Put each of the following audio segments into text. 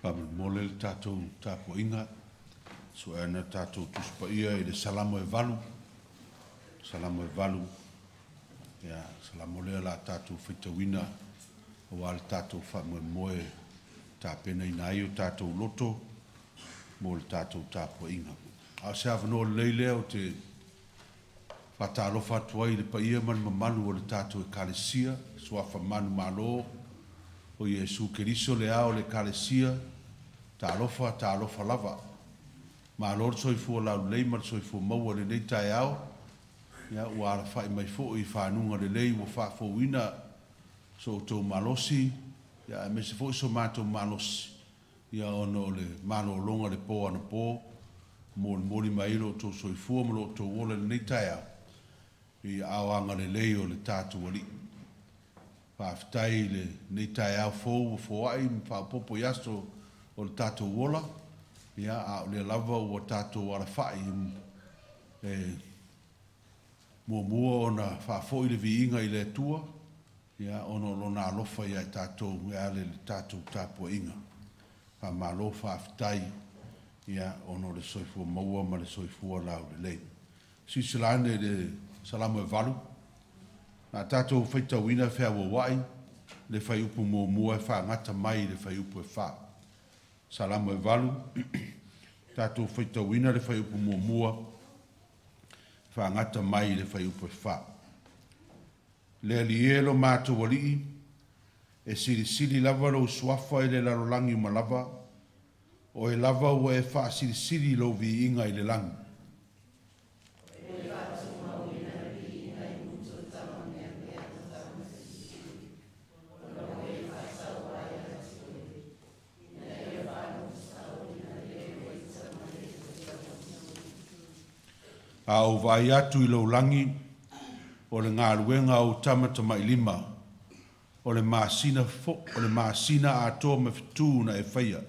Faamolemole le tatou tapuaiga, sueana tatou Tusi Paia i le Salamo e 8, Salamo e 8, ia, Salamo lea o le a tatou faitauina aua le tatou faamoemoe e tapenaina ai o tatou loto mo le tatou tapuaiga. A o se avanoa lelei lea ou te faatalofa atu ai i le paia ma le mamalu o le tatou Ekalesia, Suafa Manumalo o Iesu Keriso le ao o le Ekalesia, talofa, talofa lava. Malo le soifua laulelei ma le soifua maua i lenei taeao, ia, ua alafai mai foi i fanuga lelei ua faafouina so outou malosi, ia, aemaise foi so matou malosi, ia, ona o le malologa i le po anapo, molimoli mai ai lo outou soifua ma lo outou ola i lenei taeao, i aao agalelei o le tatou Alii. Faafetai i lenei taeao fou ua foai ma faaopoopo i aso o le tatou ola, ia, a o lea lava ua tatou alafai e muamua ona faafoi le viiga i le Atua, ia, ona o Lona alofa ia i tatou e ala i le tatou tapuaiga. Faamalo faafetai, ia, ona o le soifua maua ma le soifua laulelei. Silasila ane i le Salamo e 8, na tatou faitauina feauauai le fuaiupu muamua e faagata mai i le fuaiupu e 4. Salamo e 8, tatou faitauina le fuaiupu muamua faagata mai i le fuaiupu e 4. Le Alii e lo matou Alii, e silisili lava lou suafa i le lalolagi uma lava, oe lava ua e faasilisili lou viiga i le lagi. A ou vaai atu i lou lagi, o le galuega a ou tamatamailima, o le masina, o le masina atoa ma fetu na e faia.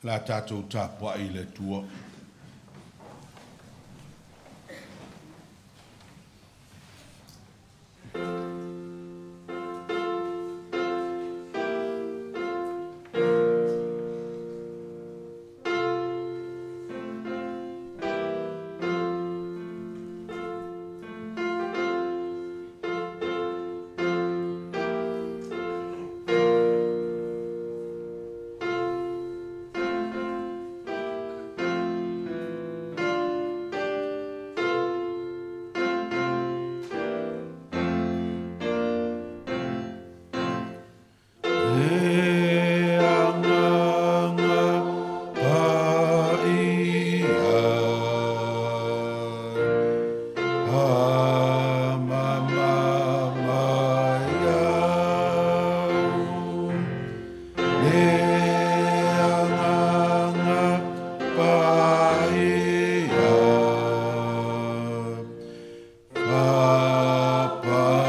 La tatou tapuai i le Atua. Le Agaga Paia, amama mai au. Le Agaga Paia, faapaia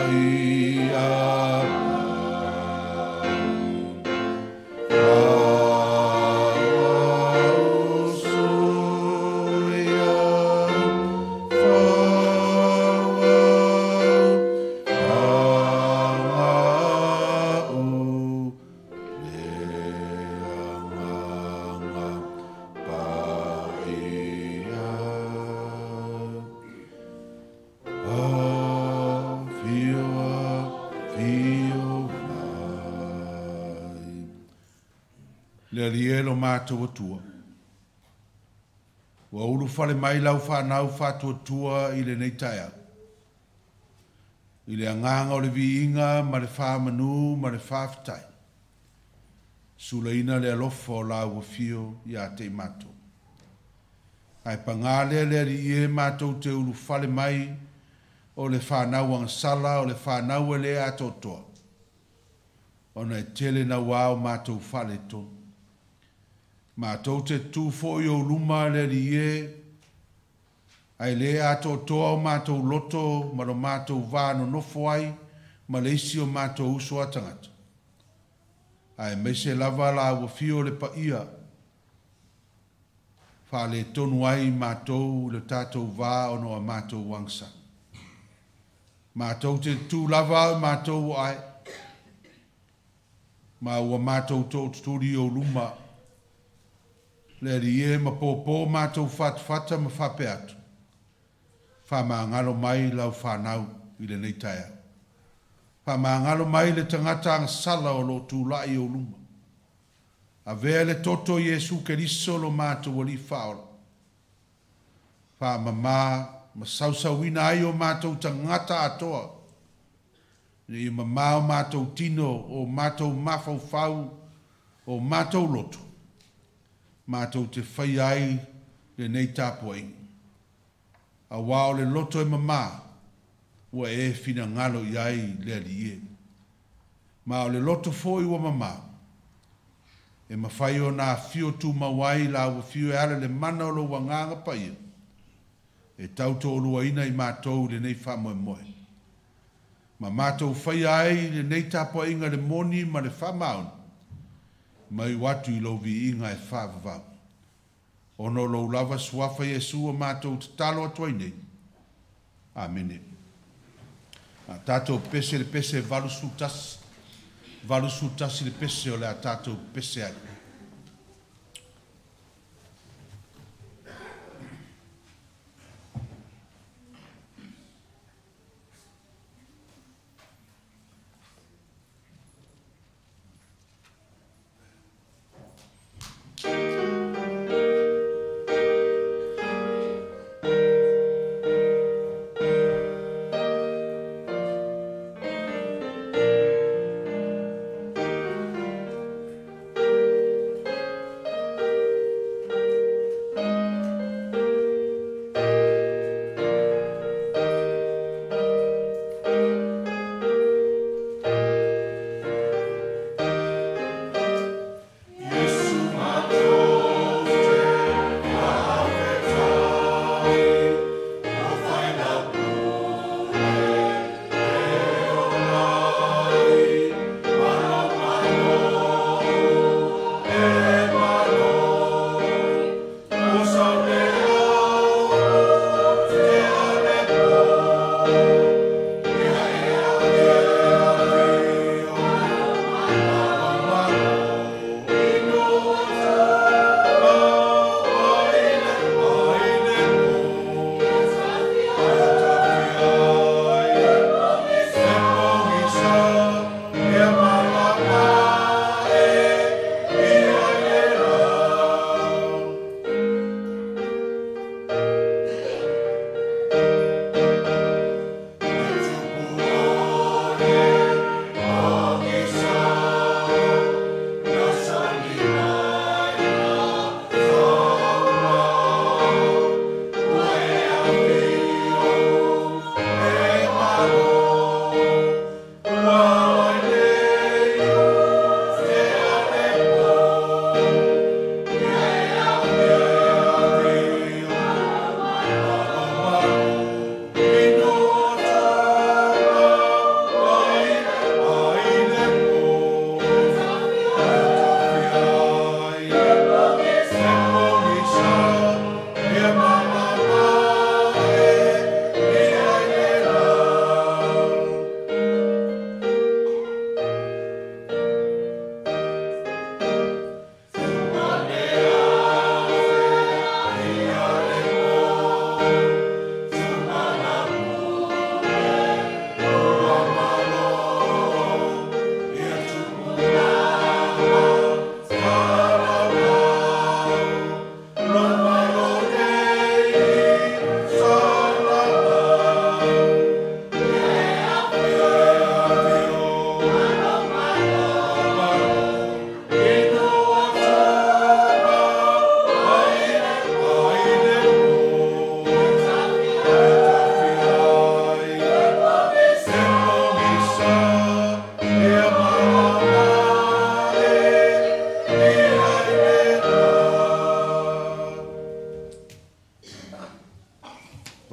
Le Alii e lo matou Atua, ua ulufale mai lau fanau faatuatua i lenei taeao, i le agaga o le viiga ma le faamanu ma le faafetai, sulaina le alofa o lau afio ia te i matou. Ae paga lea le Alii e matou te ulufale mai o le fanau agasala, o le fanau e le atoatoa, ona e tele nauā o matou faaletonu. Matou te tu foi o luma le Alii e, ae le atoatoa o matou loto ma lo matou va nonofo ai ma le isi o matou uso a tagata. Aemaise lava lau afio le paia. Faaletonu ai matou i le tatou va ona o a matou agasala. Matou te tu lava au matou ua ae, ma ua matou tootutuli i ou luma, le Alii e ma pōpō matou fatafata ma faapea atu, faamagalo mai lau fanau i lenei taeao. Faamagalo mai le tagata agasala o lo o tulai i ou luma. Avea le toto o Iesu Keriso lo matou Alii Faaola, faamamā ma sausauina ai o matou tagata atoa, ina ia mamā o matou tino, o matou mafaufau, o matou loto, matou te faia ai lenei tapuaiga. Auā o le loto e mamā, ua e finagalo i ai le Alii e. Ma o le loto foi ua mamā, e mafai ona afio tumau ai lau afio e ala i le mana o lou Agaga Paia, e tautoaluaina i matou i lenei faamoemoe, ma matou faia ai lenei tapuaiga i le moni ma le faamaoni, ma iu atu i lou viiga e faavavau. Ona o lou lava suafa Iesu ua matou tatalo atu ai nei. Amene. A tatou pese le pese 81, 81 le pese o le a tatou pese ai.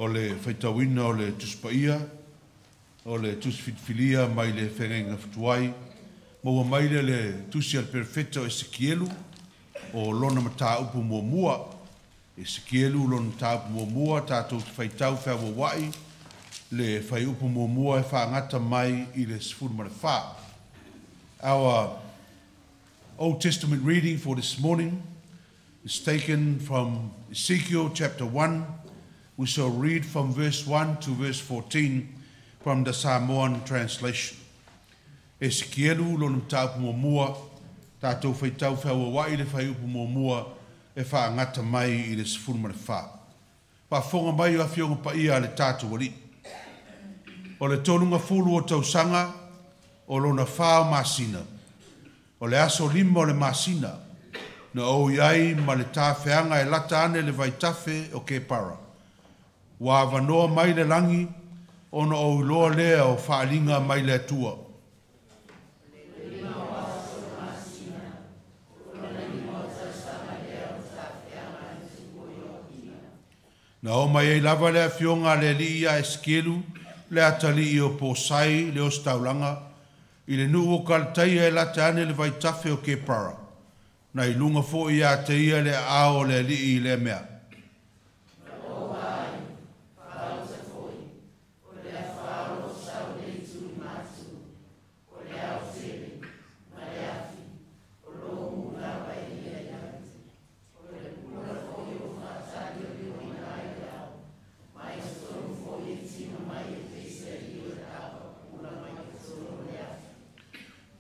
O le faitauina o le Tusi Paia, o le Tusi Filifilia mai le Feagaiga Fatuai, maua mai lea le Tusi a le Perofeta o Esekielu, o lona mataupu muamua Esekielu lona mataupu muamua, tatou te faitau feauaua'i le fuaiupu muamua e faagata mai i le 14. Our Old Testament reading for this morning is taken from Ezekiel chapter 1. We shall read from verse 1 to verse 14 from the Samoan translation. Esekielu lona mataupu muamua, tatou faitau feauaua'i le fuaiupu muamua e faagata mai i le 14. Faafofoga mai o afioga paia a le tatou Alii. O le 30 o tausaga, o lona 4 o masina, o le aso 5 o le masina, na ou i ai ma le tafeaga e lata ane le vaitafe o Kepara. Ua avanoa mai le lagi, ona ou iloa lea o faaaliga mai le Atua. Na oo mai ai lava le afioga a le Alii ia Esekielu, le atalii o Posai le ositaulaga, i le nuu o Kalataia e lata ane le vaitafe o Kepara, na i luga foi ia te ia le aao o le Alii i lea mea.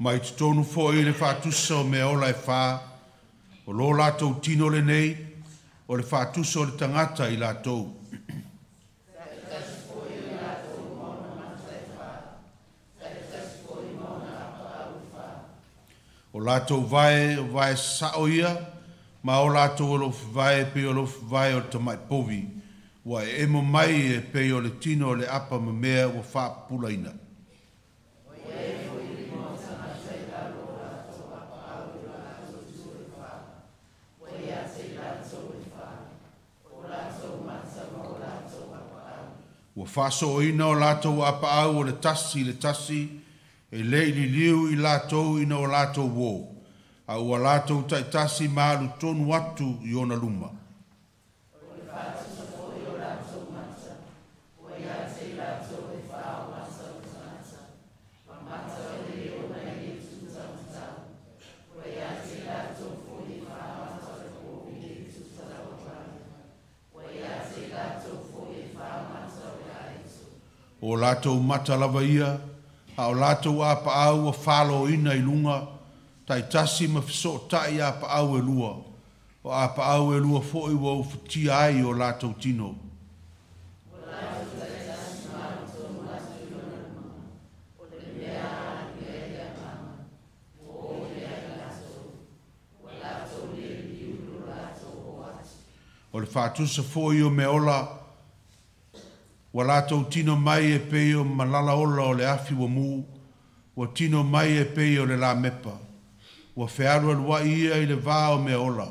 Mai totonu foi le faatusa o mea ola e fa, o lo latou tino lenei, o le faatusa o le tagata i latou. O latou vae, o vae sao ia, ma o latou alofi vae pei o alofi vae o le tamai povi, ua e emo mai e pei o le tino o le apa ma mea ua faapupulaina. Ua faasooina o latou apaau o le tasi i le tasi, e le i liliu i latou ina o latou uō, a ua latou taitasi ma alu tonu atu i ona luma. O latou mata lava ia, a o latou apaau ua faloina i luga, taitasi ma fesootai apaau e lua, o apaau e lua foi ua ufatia ai o latou tino. O le faatusa foi o mea ola, ua latou tino mai e pei o malala ola o le afi ua mu, ua tino mai e pei o le lamepa, ua fealualuai ia i le vā o mea ola,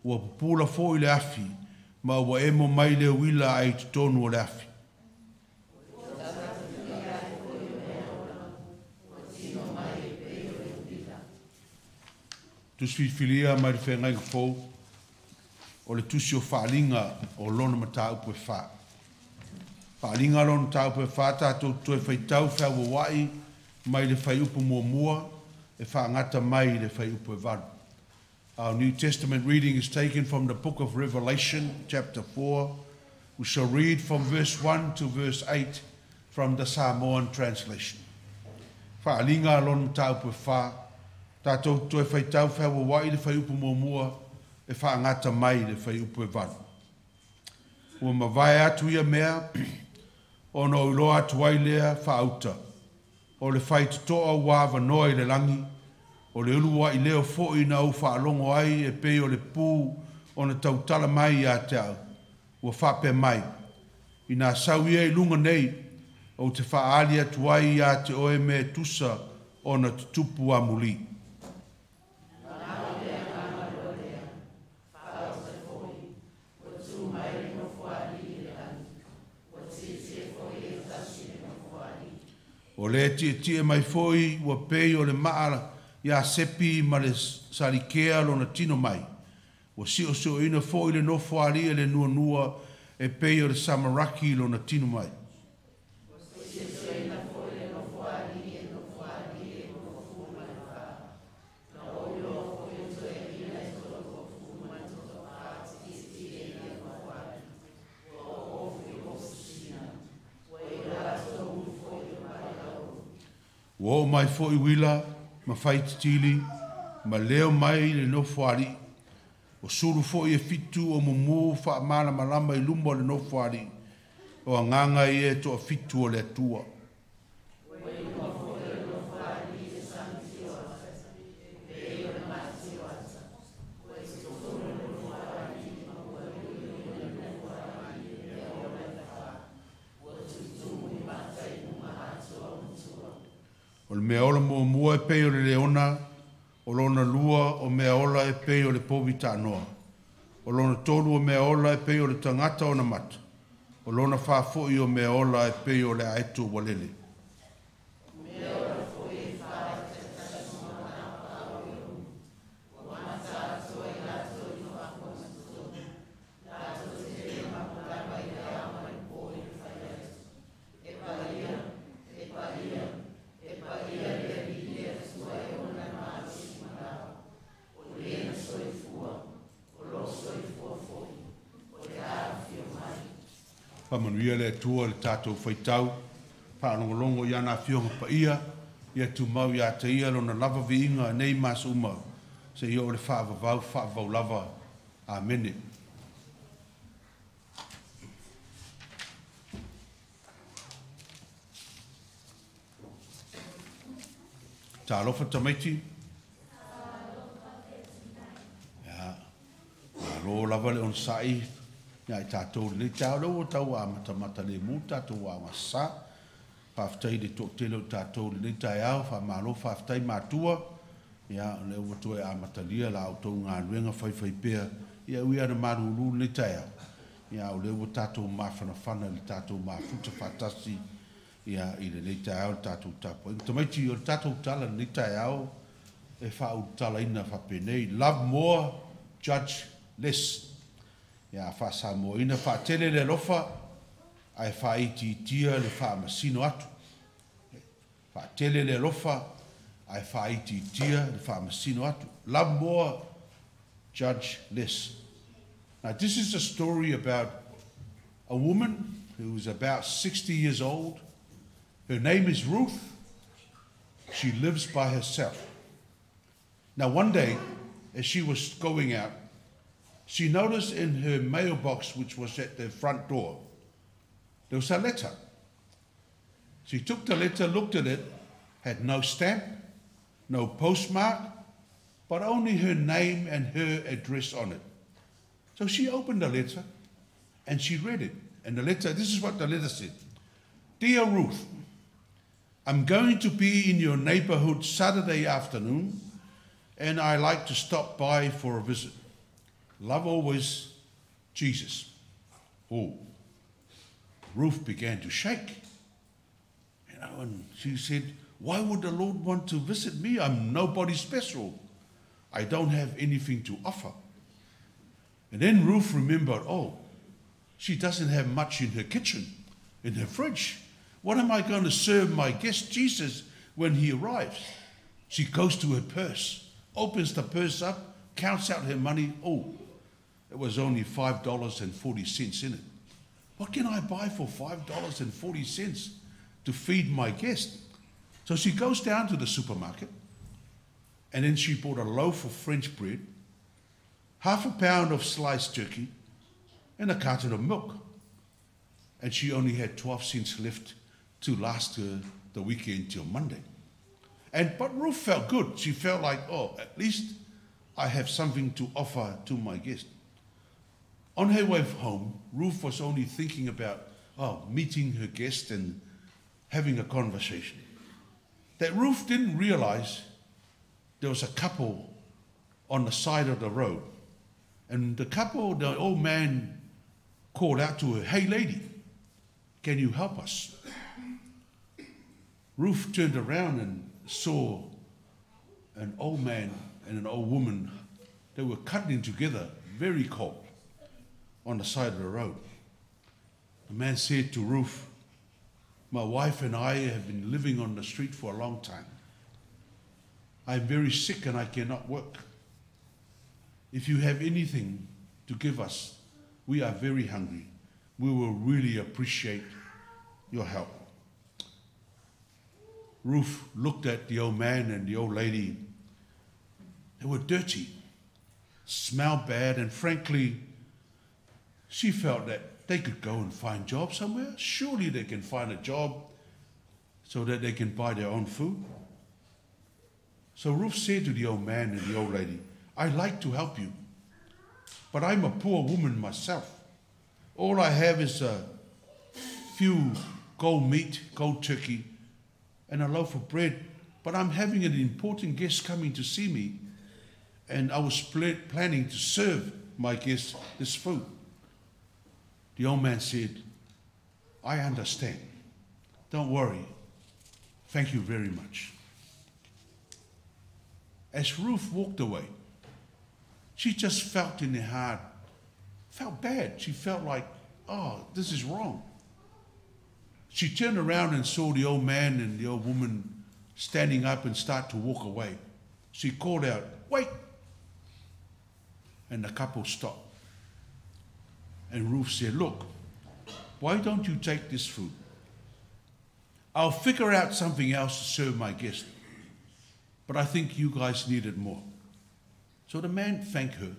ua pupula foi le afi, ma ua emo mai le uila ai totonu o le afi. Tusi filifilia mai le Feagaiga Fou, o le tusi o Faaaliga o lona mataupu e fa. Faaaliga lona mataupu e fa, tatou toe faitau feauaua'i mai le fuaiupu muamua e faagata mai i le fuaiupu e 8. Our New Testament reading is taken from the book of Revelation, chapter 4. We shall read from verse 1 to verse 8 from the Samoan translation. Faaaliga lona mataupu e fa, tatou toe faitau feauaua'i le fuaiupu muamua e faagata mai le fuaiupu e 8. Ua mavae atu ia mea, ona ou iloa atu ai lea faauta. O le faitotoa ua avanoa i le lagi, o le uluai leo foi na ou faalogo ai e pei o le pū ona tautala mai ia te au. Ua faapea mai, ina sau ia i luga nei, ou te faaali atu ai ia te oe mea tusa ona tutupu amuli. O le tietie mai foi ua pei o le maa ia sepi ma le salikea lona tino mai. Ua siosioina foʻi le nofoalii e le nuanua e pei o le samaraki i lona tino mai. Ua oo mai foʻi uila ma faititili ma leo mai le nofoalii. O sulu foʻi e fitu o mumū faamalamalama i luma o le nofoalii, o agaga ia e toafitu o le Atua. O le mea ola muamua e pei o le leona, o lona lua o mea ola e pei o le povi taanoa, o lona tolu o mea ola e pei o le tagata ona mata, o lona fā foʻi o mea ola e pei o le aeto ua lele. Faamanuia le Atua i le tatou faitau faalogologo i ana Afioga Paia, ia tumau ia te Ia Lona lava viiga nei ma aso uma seia oo i le faavavau faavavau lava. Amene. Talofa tamaiti. Ia, malo lava le onosai ia i tatou i lenei taeao. O lea ua tau amatamata lemu le tatou aoga sa. Faafetai i le toatele o tatou i lenei taeao. Faamalo faafetai matua. Ia, o lea ua toe amatalia la outou galuega faifaipea. Ia, e ui lava ina malulu lenei taeao, ia, a o lea ua tatou mafanafana i le tatou mafuta faatasi ia, i lenei taeao i le tatou tapuaiga. Tamaiti, o le tatou tala i lenei taeao e faaulutalaina faapenei, Love more, judge less. Ia, a faa-Samoaina, faatele le alofa ae faaitiitia le faamasino atu. Faatele le alofa ae faaitiitia le faamasino atu. Love more, judge less. Now, this is a story about a woman who is about 60 years old. Her name is Ruth. She lives by herself. Now, one day, as she was going out, she noticed in her mailbox, which was at the front door, there was a letter. She took the letter, looked at it, had no stamp, no postmark, but only her name and her address on it. So she opened the letter and she read it. And the letter, this is what the letter said. Dear Ruth, I'm going to be in your neighborhood Saturday afternoon and I like to stop by for a visit. Love always, Jesus. Oh, Ruth began to shake. You know, and she said, why would the Lord want to visit me? I'm nobody special. I don't have anything to offer. And then Ruth remembered, oh, she doesn't have much in her kitchen, in her fridge. What am I going to serve my guest Jesus when he arrives? She goes to her purse, opens the purse up, counts out her money. Oh, it was only $5.40 in it. What can I buy for $5.40 to feed my guest? So she goes down to the supermarket, and then she bought a loaf of French bread, half a pound of sliced turkey, and a carton of milk. And she only had 12 cents left to last her the weekend till Monday. But Ruth felt good. She felt like, oh, at least I have something to offer to my guest. On her way home, Ruth was only thinking about, oh, meeting her guest and having a conversation. That Ruth didn't realize there was a couple on the side of the road. And the couple, the old man called out to her, hey lady, can you help us? Ruth turned around and saw an old man and an old woman. They were cuddling together, very cold, on the side of the road. The man said to Ruth, My wife and I have been living on the street for a long time. I am very sick and I cannot work. If you have anything to give us, we are very hungry. We will really appreciate your help. Ruth looked at the old man and the old lady. They were dirty, smelled bad, and frankly, she felt that they could go and find jobs somewhere. Surely they can find a job so that they can buy their own food. So Ruth said to the old man and the old lady, I'd like to help you, but I'm a poor woman myself. All I have is a few cold meat, cold turkey, and a loaf of bread, but I'm having an important guest coming to see me, and I was planning to serve my guest this food. The old man said, I understand. Don't worry. Thank you very much. As Ruth walked away, she just felt in her heart, felt bad. She felt like, oh, this is wrong. She turned around and saw the old man and the old woman standing up and start to walk away. She called out, Wait! And the couple stopped. And Ruth said, Look, why don't you take this food? I'll figure out something else to serve my guest, but I think you guys need it more. So the man thanked her,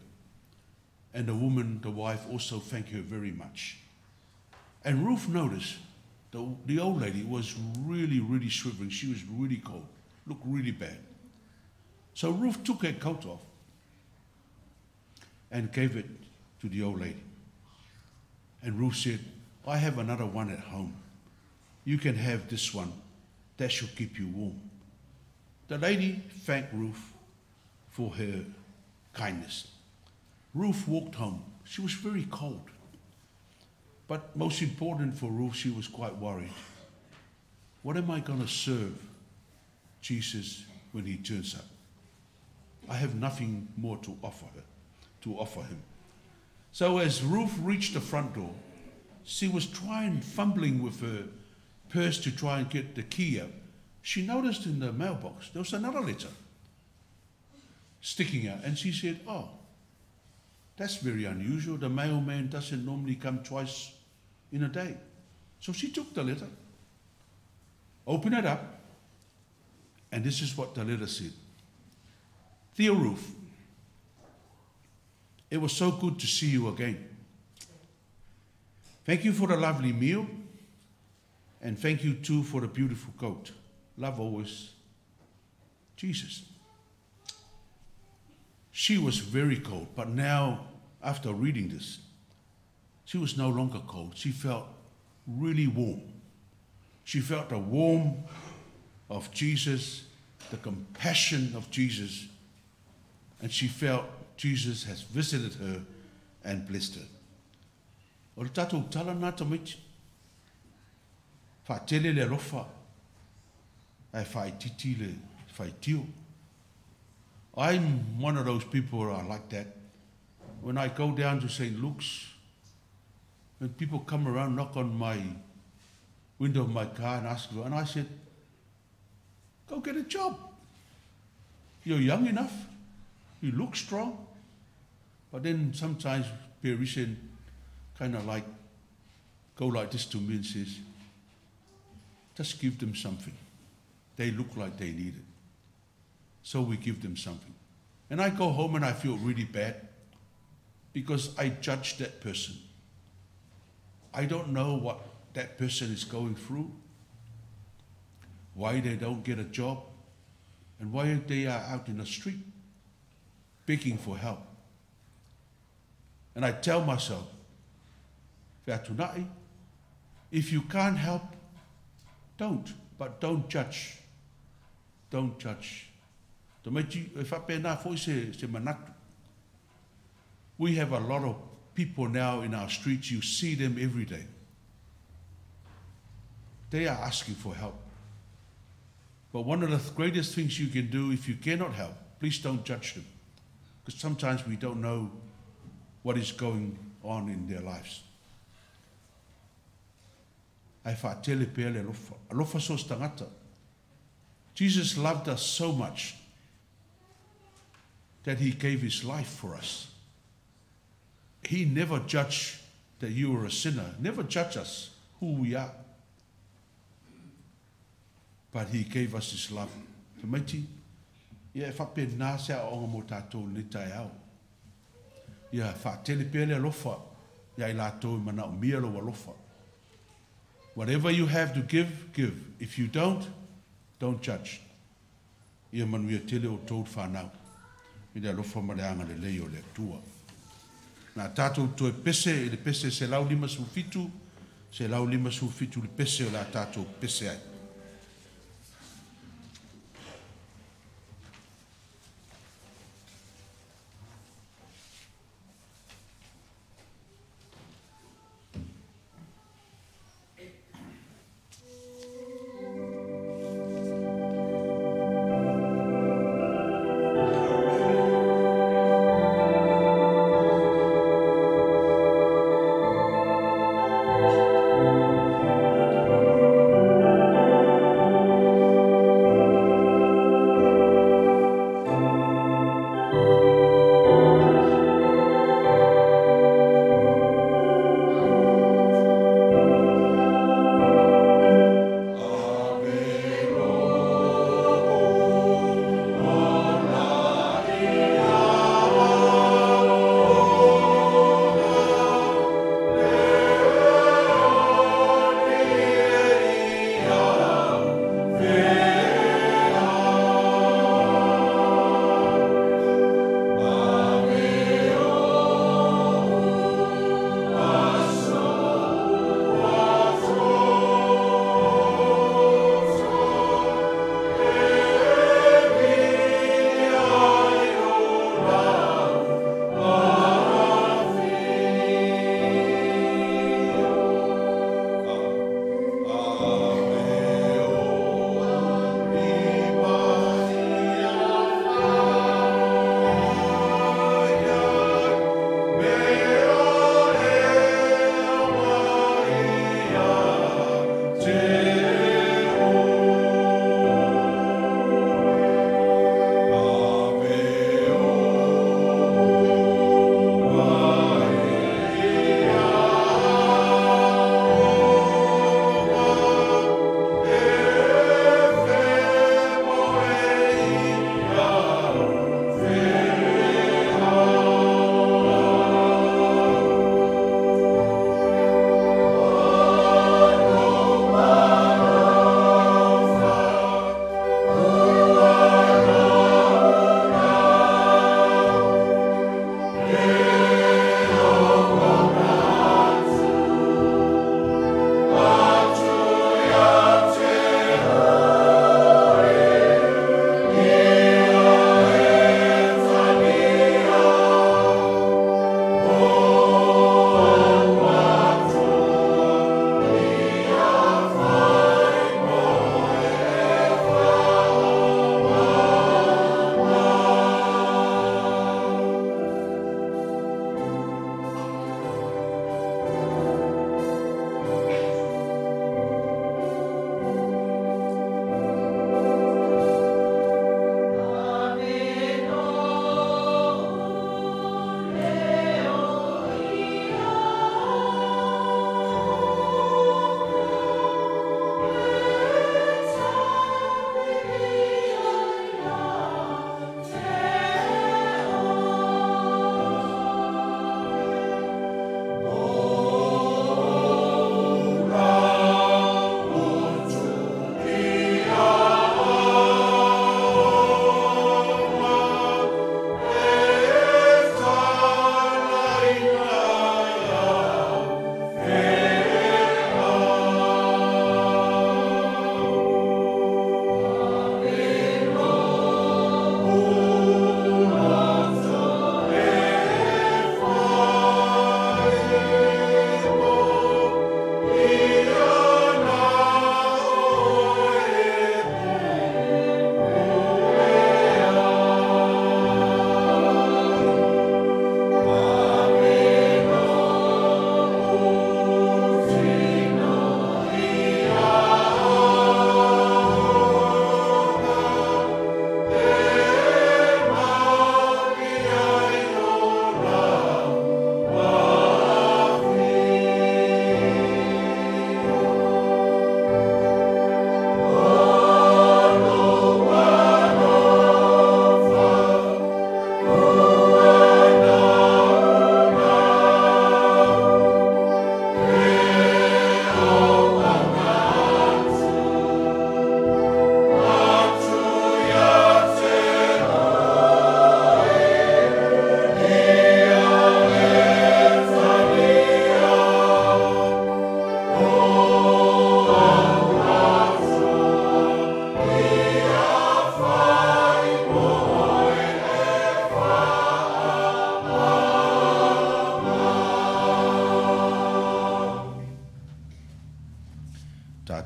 and the woman, the wife, also thanked her very much. And Ruth noticed the old lady was really, really shivering. She was really cold, looked really bad. So Ruth took her coat off and gave it to the old lady. And Ruth said, I have another one at home. You can have this one. That should keep you warm. The lady thanked Ruth for her kindness. Ruth walked home. She was very cold. But most important for Ruth, she was quite worried. What am I going to serve Jesus when he turns up? I have nothing more to offer her, to offer him. So as Ruth reached the front door, she was trying, fumbling with her purse to try and get the key out. She noticed in the mailbox there was another letter sticking out, and she said, Oh, that's very unusual. The mailman doesn't normally come twice in a day. So she took the letter, opened it up, and this is what the letter said. Dear Ruth, it was so good to see you again. Thank you for the lovely meal, and thank you too for the beautiful coat. Love always, Jesus. She was very cold, but now, after reading this, she was no longer cold. She felt really warm. She felt the warmth of Jesus, the compassion of Jesus, and she felt Jesus has visited her and blessed her. O le tatou tala na tamaiti. Faatele le alofa ae faaitiiti le faitio. I'm one of those people that are like that. When I go down to St. Luke's, when people come around, knock on my window of my car and ask, and I said, go get a job. You're young enough. You look strong. But then sometimes Parisian kind of like go like this to me and says, just give them something. They look like they need it. So we give them something. And I go home and I feel really bad because I judge that person. I don't know what that person is going through, why they don't get a job, and why they are out in the street begging for help. And I tell myself, Featunai, if you can't help, don't, but don't judge. Don't judge. Tamaiti, e faapena foi se manatu. We have a lot of people now in our streets, you see them every day. They are asking for help. But one of the greatest things you can do if you cannot help, please don't judge them. Because sometimes we don't know what is going on in their lives. Ae faatele pea le alofa. Alofa so o se tagata. Jesus loved us so much that he gave his life for us. He never judged that you were a sinner. Never judge us who we are. But he gave us his love. Tamaiti, ia e faapena se aoaoga mo tatou i lenei taeao. Ia faatele pea le alofa ia i latou e manaomia lou alofa. Whatever you have to give, give. If you don't, don't judge. Ia manuia tele outou le fanau i le alofa ma le agalelei o le Atua. Na tatou toe pese i le pese 157, 157 le pese o le a tatou pese ai.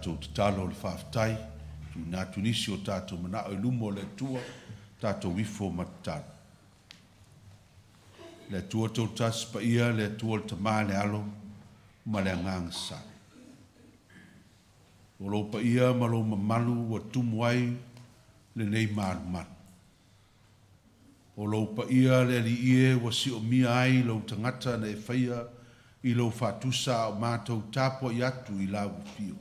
Tatou tatalo le faafetai, tuuina atu nisi o tatou manao i luma o le Atua, tatou ifo ma tatalo. Le Atua Toatasi Paia, le Atua le Tama, le Alo ma le Agaga Sa. O lou paia ma lou mamalu ua tumu ai lenei malumalu. O lou paia le Alii e ua siomia ai lou tagata na e faia i lou faatusa a o matou tapuai atu i lau afio.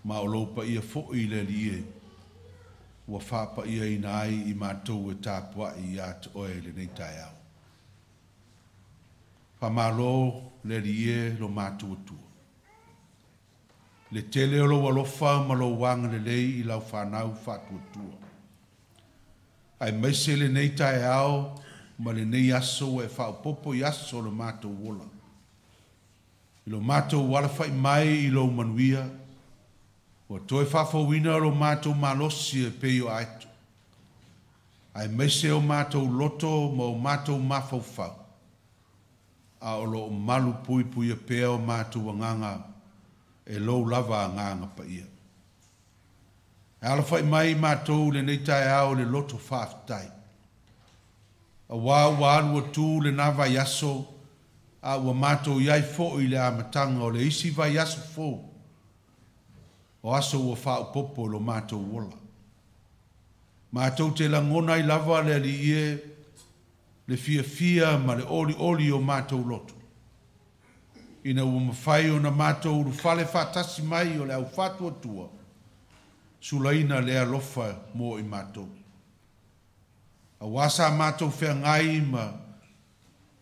Ma o lou paia foi le Alii e ua faapaiaina ai i matou e tapuai ia te oe i lenei taeao. Faamalo le Alii e lo matou Atua. Le tele o lou alofa ma lou agalelei i lau fanau faatuatua. Aemaise lenei taeao ma lenei aso ua e faaopoopo i aso o le matou ola. I lo matou alafai mai i lou manuia, ua toe faafouina lo matou malosi e pei o aeto. Aemaise o matou loto ma o matou mafaufau, a o lo o malu puipuia pea o matou agaga e lou lava agaga paia. E alafai mai matou lenei taeao le loto faafetai. Auā ua alu atu lena vaiaso, a ua matou i ai foi i le amataga o le isi vaiaso fou, o aso ua faaopoopo i lo matou ola. Matou te lagona ai lava le Alii e, le fiafia ma le olioli o matou loto, ina ua mafai ona matou ulufale faatasi mai o le au faatuatua, sulaina le alofa mo i matou. Auā sa matou feagai ma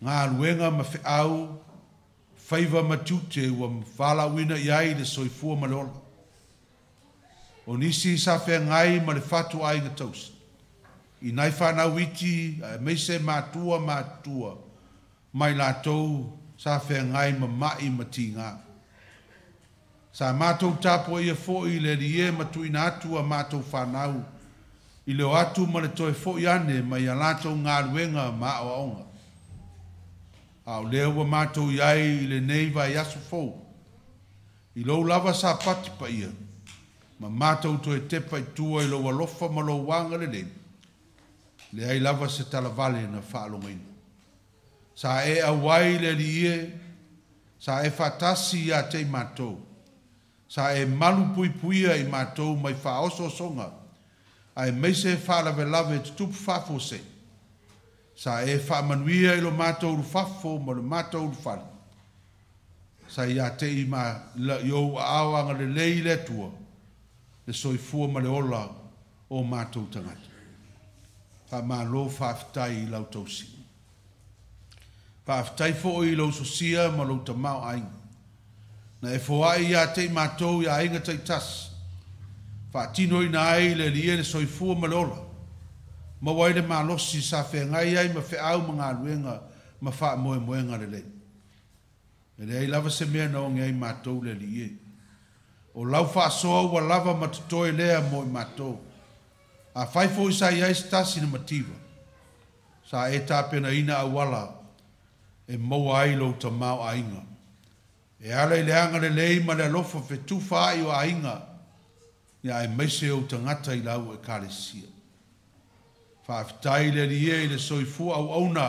galuega ma feau, faiva ma tiute ua valaauina i ai le soifua ma le ola. O nisi sa feagai ma le fatuaiga tausi, i nai fanau iti aemaise matua matutua mai latou sa feagai ma mai ma tiga. Sa matou tapuaia foi le Alii e ma tuuina atu a matou fanau i le o atu ma le toe foi ane mai a latou galuega ma aoaoga. A o lea ua matou i ai i lenei vaiaso fou, i lou lava Sapati paia, ma matou toe tepa i tua i lou alofa ma lou agalelei, leai lava se talavale na faalogoina. Sa e auai le Alii e, sa e faatasi ia te i matou, sa e malu puipuia i matou mai faaosoosoga, aemaise faalavelave tutupu faafuasei. Sa e faamanuia i lo matou ulufafo ma le matou ulufale. Sa ia te i ma i ou aao agalelei le Atua, le soifua ma le ola o matou tagata. Faamalo faafetai i lau tausiga. Faafetai foi i lou sosia ma lou tamaoaiga. Na e foai ia te i matou i aiga taitasi, faatinoina ai le Alii e le soifua ma le ola, maua ai le malosi sa feagai ai ma feau ma galuega ma faamoemoega lelei. E leai lava se mea na oge ai matou le Alii e. O lau faasoa ua lava ma totoe lea mo i matou. Afai foi sa i ai se tasi na mativa, sa e tapenaina auala e maua ai lou tamaoaiga. E ala i le agalelei ma le alofa fetufaai o aiga, ia aemaise ou tagata i lau Ekalesia. Faafetai le Alii e i le soifua auauna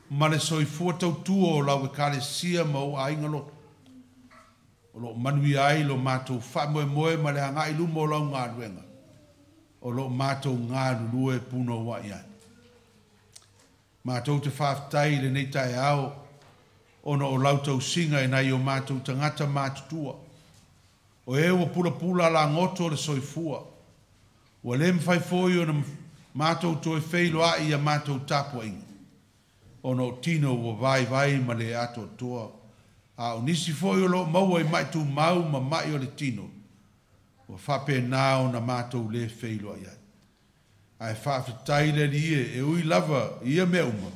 ma le soifua tautua o lau Ekalesia ma ou aiga loto. O lo o manuia ai lo matou faamoemoe ma le agai i luma o lau galuega, o lo o matou galulue punouai ai. Matou te faafetai i lenei taeao ona o lau tausiga i nai o matou tagata matutua. O e ua pulapula lagoto le soifua, ua le mafai foi ona matou toe feiloai i a matou tapuaiga, ona o tino ua vaivai ma le atoatoa, a o nisi foi o lo o maua i mai tumau ma mai o le tino, ua faapena ona matou le feiloai ai. Ae faafetai le Alii e, e ui lava i ia mea uma,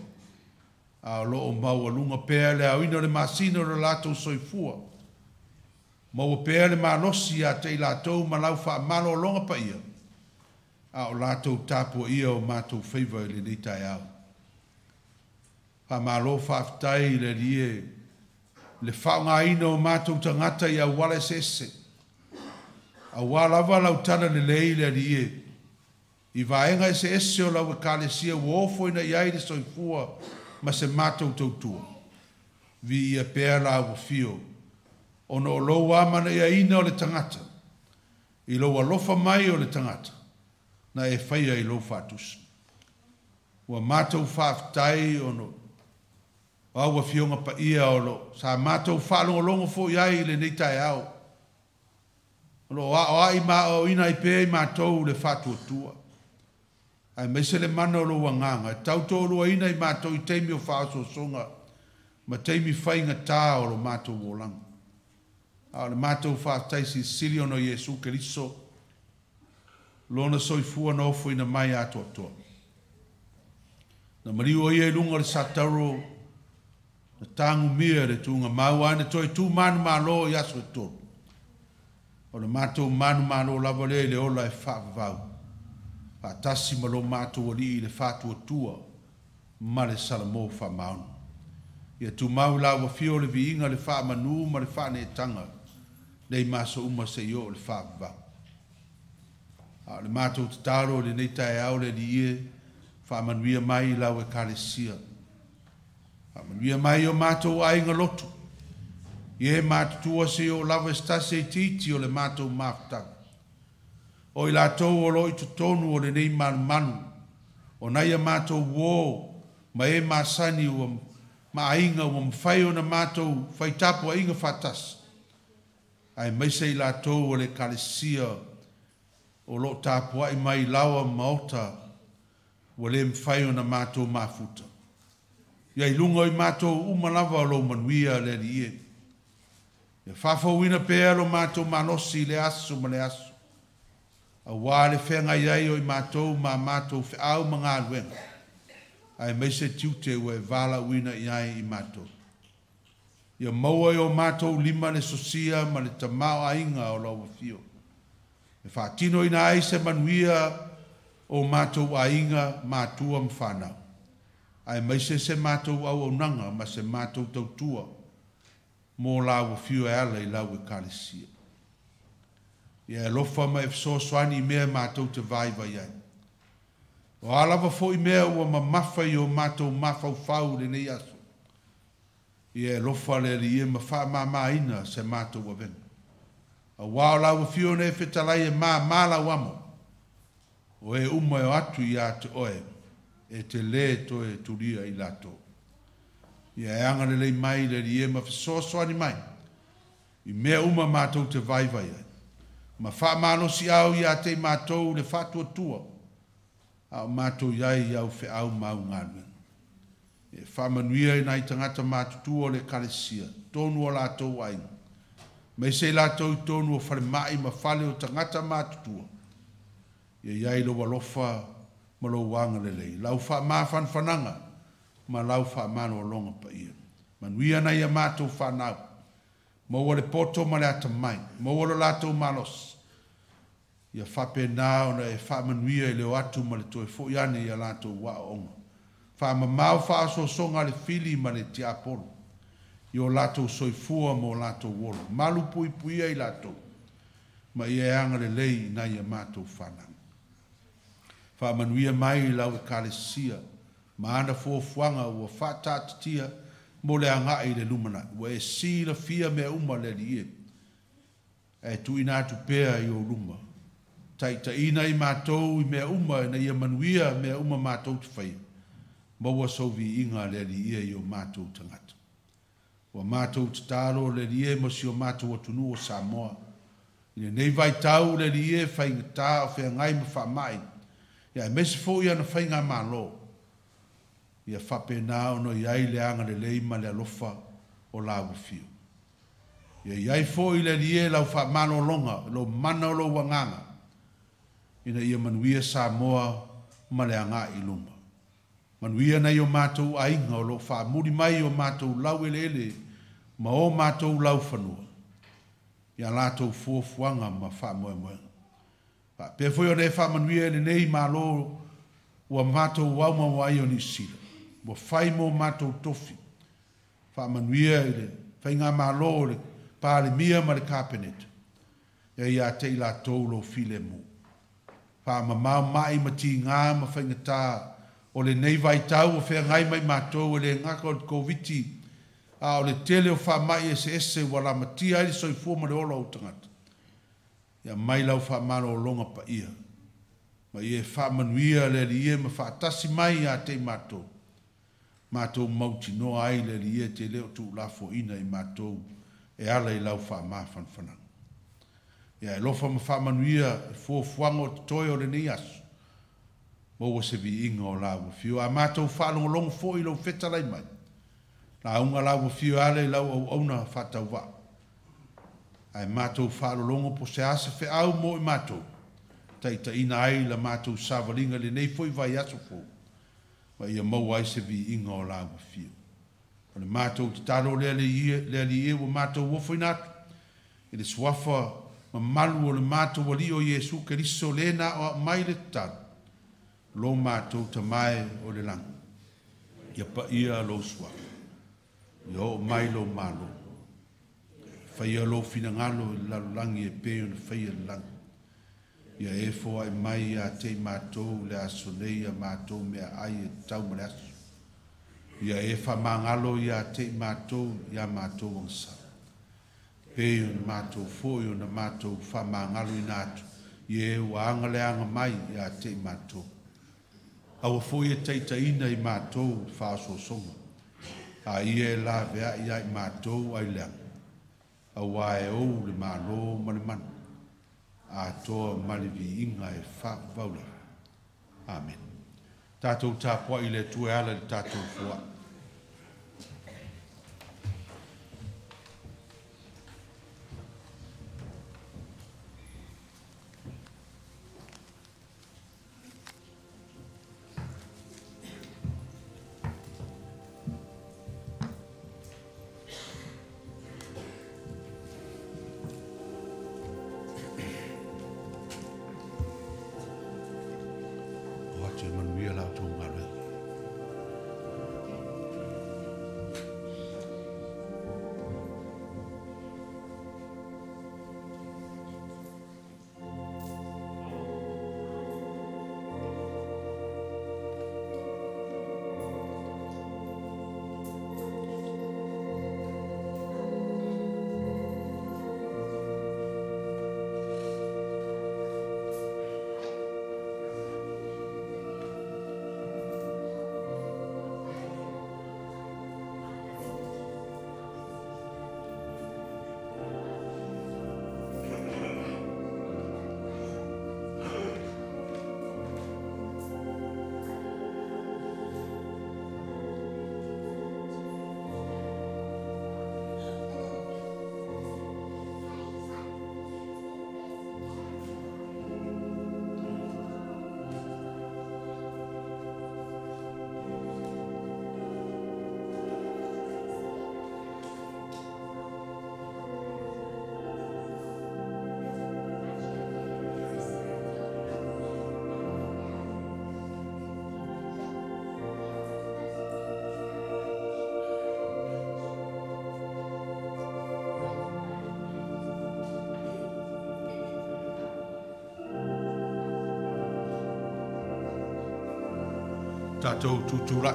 a o lo o maualuga pea le aoina o le masina o le latou soifua, maua pea le malosi ia te i latou ma lau faamalologa paia, a o latou tapuaia o matou faiva i lenei taeao. Faamalo faafetai i le Alii e, le faaaogaina o matou tagata i auala eseese, Auā lava lau talalelei le Alii e, i vaega eseese o lau Ekalesia ua ofoina i ai le soifua ma se matou tautua. Viia pea lau afio, ona o lou amanaiaina o le tagata, i lou alofa mai o le tagata, na e faia i lou faatusa. Ua matou faafetai ona o au Afioga paia o lo sa matou faalogologo foi ai i lenei taeao, o lo o aoai ma aoaoina ai pea i matou le faatuatua, aemaise le mana o lou agaga e tautoaluaina i matou i taimi o faaosoosoga ma taimi faigata o lo matou olaga. A o le matou faafetai silisili ona o Iesu Keriso, lona soifua na ofoina mai atoatoa. Na maliu o ia i luga o le satauro, na tagumia e le tuugamau, ae na toe tu manumalo i aso e tolu. O le matou manumalo lava lea i le ola e faavavau, faatasi ma lo matou Alii i le faatuatua ma le salamo faamaoni. Ia tumau i lau afio le viiga, le faamanu ma le faaneetaga nei ma aso uma seia oo i le faavavau. A o le matou tatalo i lenei taeao le Alii e, faamanuia mai i lau Ekalesia. Faamanuia mai i o matou aiga lotu, i e matutua seia oo lava i se tasi e itiiti o le matou mafutaga. O i latou o lo o i totonu o lenei malumalu, o nai a matou uo ma e masani ua ma aiga ua mafai ona matou fai tapuaiga faatasi, aemaise i latou o le Ekalesia o lo o tapuai mai i laoa ma maota ua le mafai ona matou mafuta. Ia i luga o i matou uma lava o lou manuia, le Alii e. Ia faafouina pea lo matou malosi i le aso ma le aso, auā le feagai ai o i matou ma a matou feau ma galuega, aemaise tiute ua e valaauina i ai i matou. Ia maua i o matou lima le sosia ma le tamaoaiga o lau afio, e faatinoina ai se manuia o matou aiga, matua ma fanau, aemaise se matou auaunaga ma se matou tautua mo lau afio e ala i lau Ekalesia. Ia e alofa ma e fesoasoani i mea matou te vaivai ai. O a lava foi mea ua mamafa i o matou mafaufau i lenei aso, ia e alofa le Alii e ma faamamaina se matou avega. Auā o lau afio na e fetalai e māmā lau amo, o e uma e o atu ia te oe, e te lē toe tulia i latou. Ia e agalelei mai le Alii e ma fesoasoani mai i mea uma matou te vaivai ai, ma faamalosiau ia te i matou le faatuatua, a o matou i ai i au feau ma au galuega. E faamanuia i nai tagata matutua o le Ekalesia, totonu o latou aiga, aemaise i latou i totonu o falemai ma fale o tagata matutua. Ia i ai lou alofa ma lou agalelei, lau faamafanafanaga ma lau faamalologa paia. Manuia nai a matou fanau, maua le poto ma le atamai, maua lo latou malosi. Ia faapena ona e faamanuia i le o atu ma le toe foi ane i a latou aoaoga. Faamamao faaosoosoga a le fili ma le tiapolo i o latou soifua ma o latou ola. Malupuipuia i latou ma ia e agalelei i nai a matou fanau. Faamanuia mai i lau Ekalesia ma ana fuafuaga ua faataatitia mo le agai i le lumanai. Ua e silafia mea uma le Alii e, ae tuuina atu pea i ou luma. Taitaiina i matou i mea uma ina ia manuia mea uma matou te faia. Maua sou viiga le Alii e i o matou tagata. Ua matou tatalo le Alii e mo si o matou atunuu o Samoa. I lenei vaitau le Alii e faigata o feagai ma faamai, aemaise foi ana faigamalo, ia faapena ona i ai le agalelei ma le alofa o lau afio. Ia i ai foi le Alii e lau faamalologa, lou mana o lou agaga, ina ia manuia Samoa ma le agai i luma. Manuia nai o matou aiga o lo o faamuli mai i o matou laueleele ma o matou laufanua, i a latou fuafuaga ma faamoemoega. Faapea foi ona e faamanuia i lenei Malo ua matou aumaua ai o Niu Sila, ua fai mo matou tofi. Faamanuia i le Faigamalo o le Palemia ma le Kapeneta. Ia iā te i latou lou filemu. Faamamao ma'i ma tigā ma faigata o lenei vaitau ua feagai ma i matou, e lē gata o le Koviti, a o le tele o faama'i eseese ua lamatia ai le soifua ma le ola o ou tagata. Ia aumai lau faamalologa paia, ma ia e faamanuia le Alii e ma faatasi mai iā te i matou, matou mautinoa ai le Alii e te le o tuulafoaina i matou e ala i lau faamafanafanaga. Ia e alofa ma faamanuia i fuafuaga o totoe o lenei aso, maua se viiga o lau afio. A matou faalogologo foi i lou fetalai mai, lauga lau afio e ala i lau auauna faatauvaa. Ae matou faalologo po o se a se feau mo i matou, taitaiina ai la matou savaliga i lenei foi vaiaso fou, ma ia maua ai se viiga o lau afio. O le matou tatalo lea le Alii e ua matou ofoina atu i le suafa mamalu o le matou Alii o Iesu Keriso lē na aoao mai le tatalo, lo matou Tama e o i le lagi, ia paia lou suafa, ia oo mai lou Malo, faia lou finagalo i le lalolagi e pei ona faia i le lagi. Ia e foai mai iā te i matou i le aso nei a matou meaai e tatau ma le aso. Ia e faamagalo iā te i matou iā matou agasala, pei ona matou foi ona matou faamagaloina atu i e ua agaleaga mai iā te i matou. Aua foi e taitaiina i matou i le faaosoosoga, a ia e laveai ia i matou ai leaga, auā e ou le Malo ma le mana, atoa ma le viiga e faavavau lava. Amene. Tatou tapuai i le Atua e ala i le tatou foai. O atu e manuia la outou galuega. Tatou tutulai.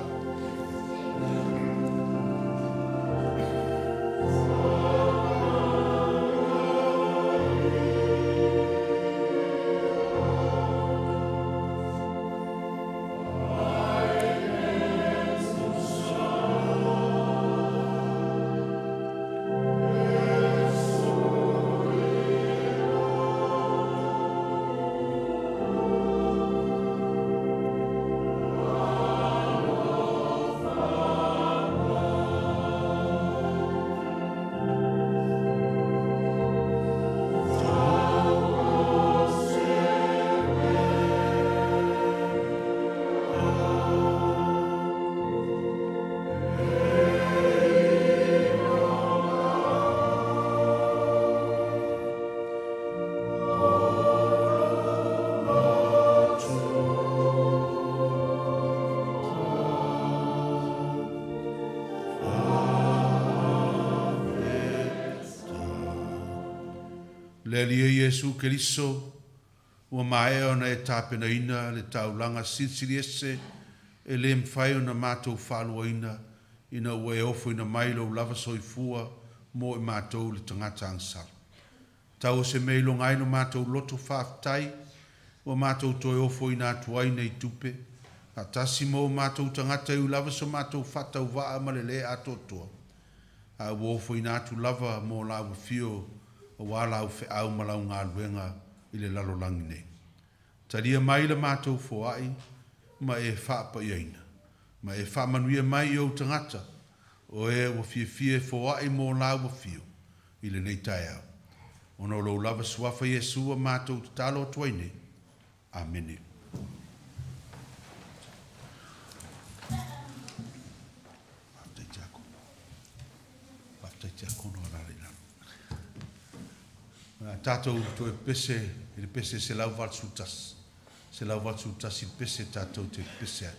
Le Alii e Iesu Keriso, ua maea ona e tapenaina le taulaga silisili ese e lē mafai ona matou faaluaina ina ua e ofoina mai lou lava soifua mo i matou le tagata agasala. Tau o se mea iloga ai no matou loto faafetai ua matou toe ofoina atu ai nei tupe, faatasi ma o matou tagata e ui lava so matou faatauvaa ma le lē atoatoa, a ua ofoina atu lava mo lau afio auā lau feau ma lau galuega i le lalolagi nei. Talia mai le matou foai ma e faapaiaina, ma e faamanuia mai i ou tagata, o e ua fiafia e foai mo lau afio i lenei taeao. Ona o lou lava suafa Iesu ua matou tatalo atu ai nei. Amene. Faafetai Tiakono. Faafetai Tiakono alaala i lalo. O le a tatou toe pepese i le pese 181. 181 le pese tatou te pepese ai.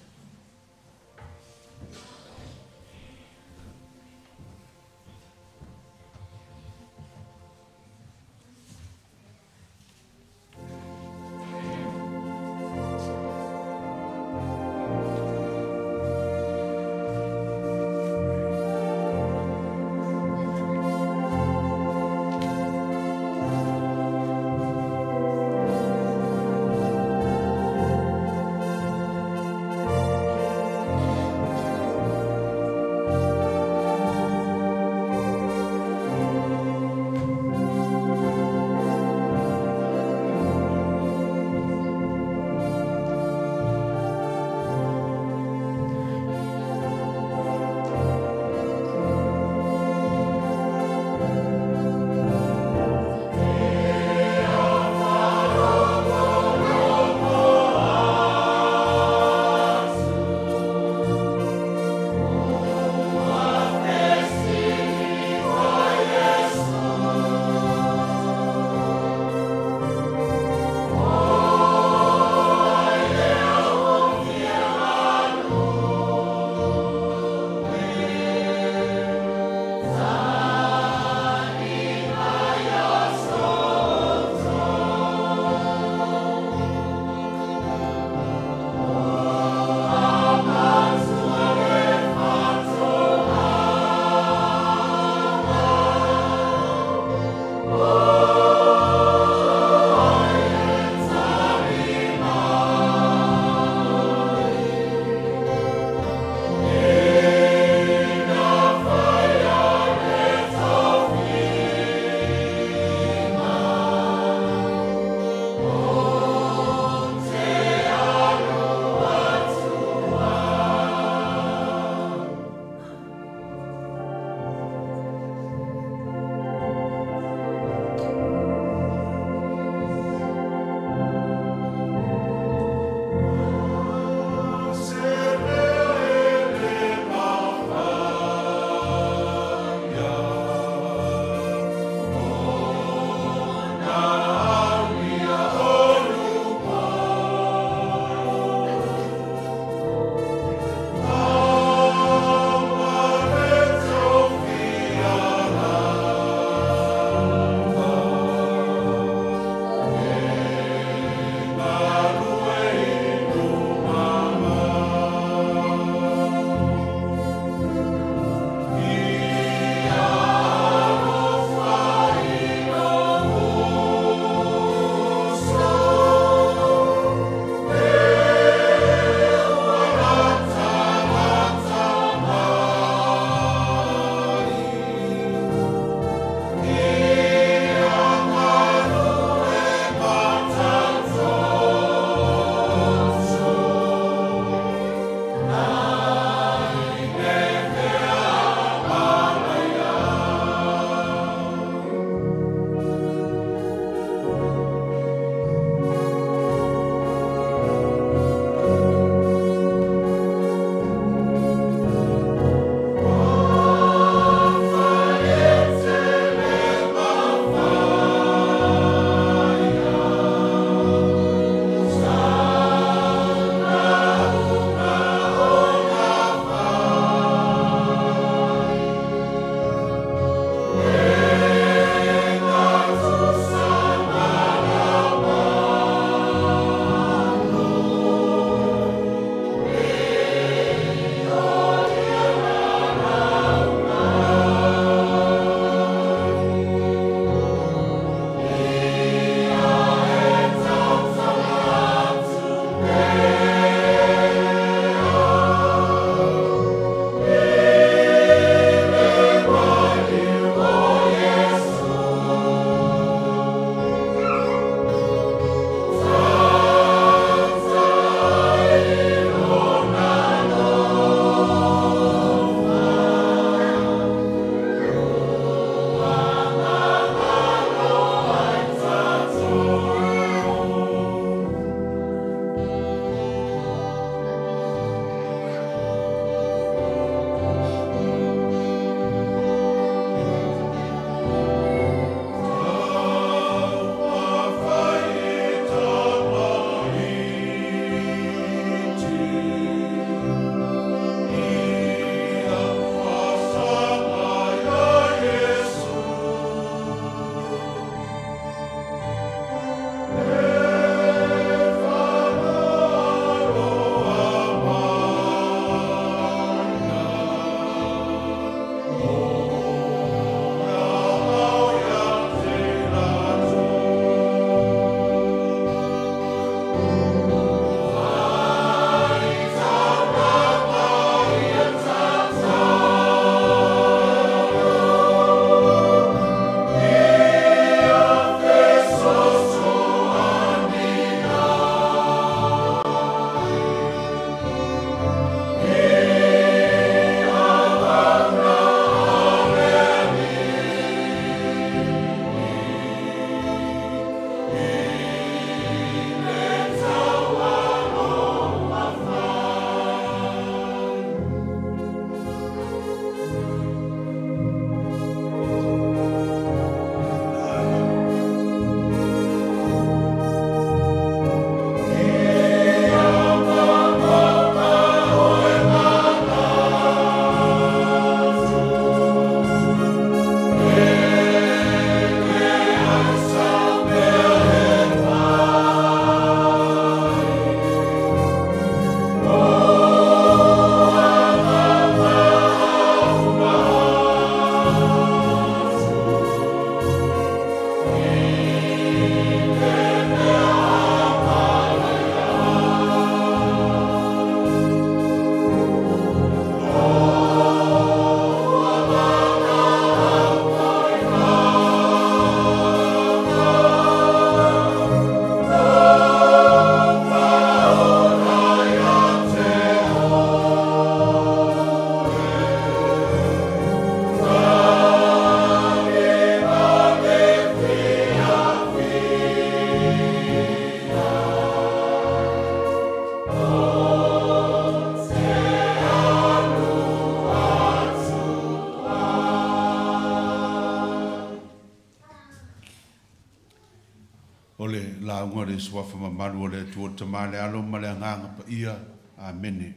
Suafa mamalu o le Atua le Tama le Alo ma le Agaga Paia. Amene.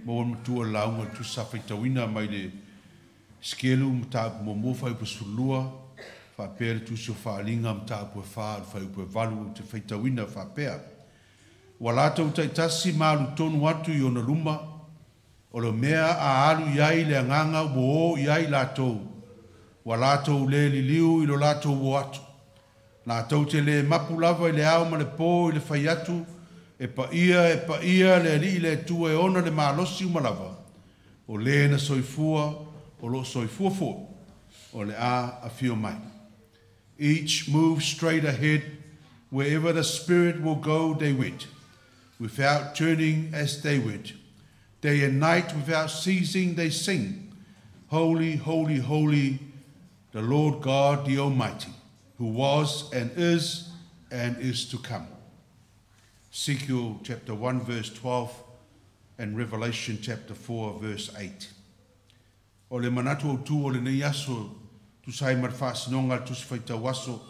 Maua le matua lauga le Tusi sa faitauina mai le Esekielu mataupu muamua fuaiupu 12 faapea le Tusi o Faaaliga mataupu e 4 o le fuaiupu e 8 ou te faitauina faapea. Ua latou taitasi ma alu tonu atu i ona luma, o le mea a alu i ai le agaga ua o i ai latou, ua latou le liliu i lo latou o atu. Latou te le mapu lava i le ao ma le po i le fai atu, e paia, e paia le Alii le Atua e ona le malosi uma lava, o le na soifua, o loo soifua foi, o le a afio mai. Each moved straight ahead, wherever the Spirit will go, they went, without turning as they went. Day and night, without ceasing, they sing, Holy, holy, holy, the Lord God the Almighty, who was and is and is to come. Ezekiel chapter 1 verse 12 and Revelation chapter 4 verse 8. O le manatu autu o lenei aso tusa ai ma le faasinoga a le Tusi Faitau Aso,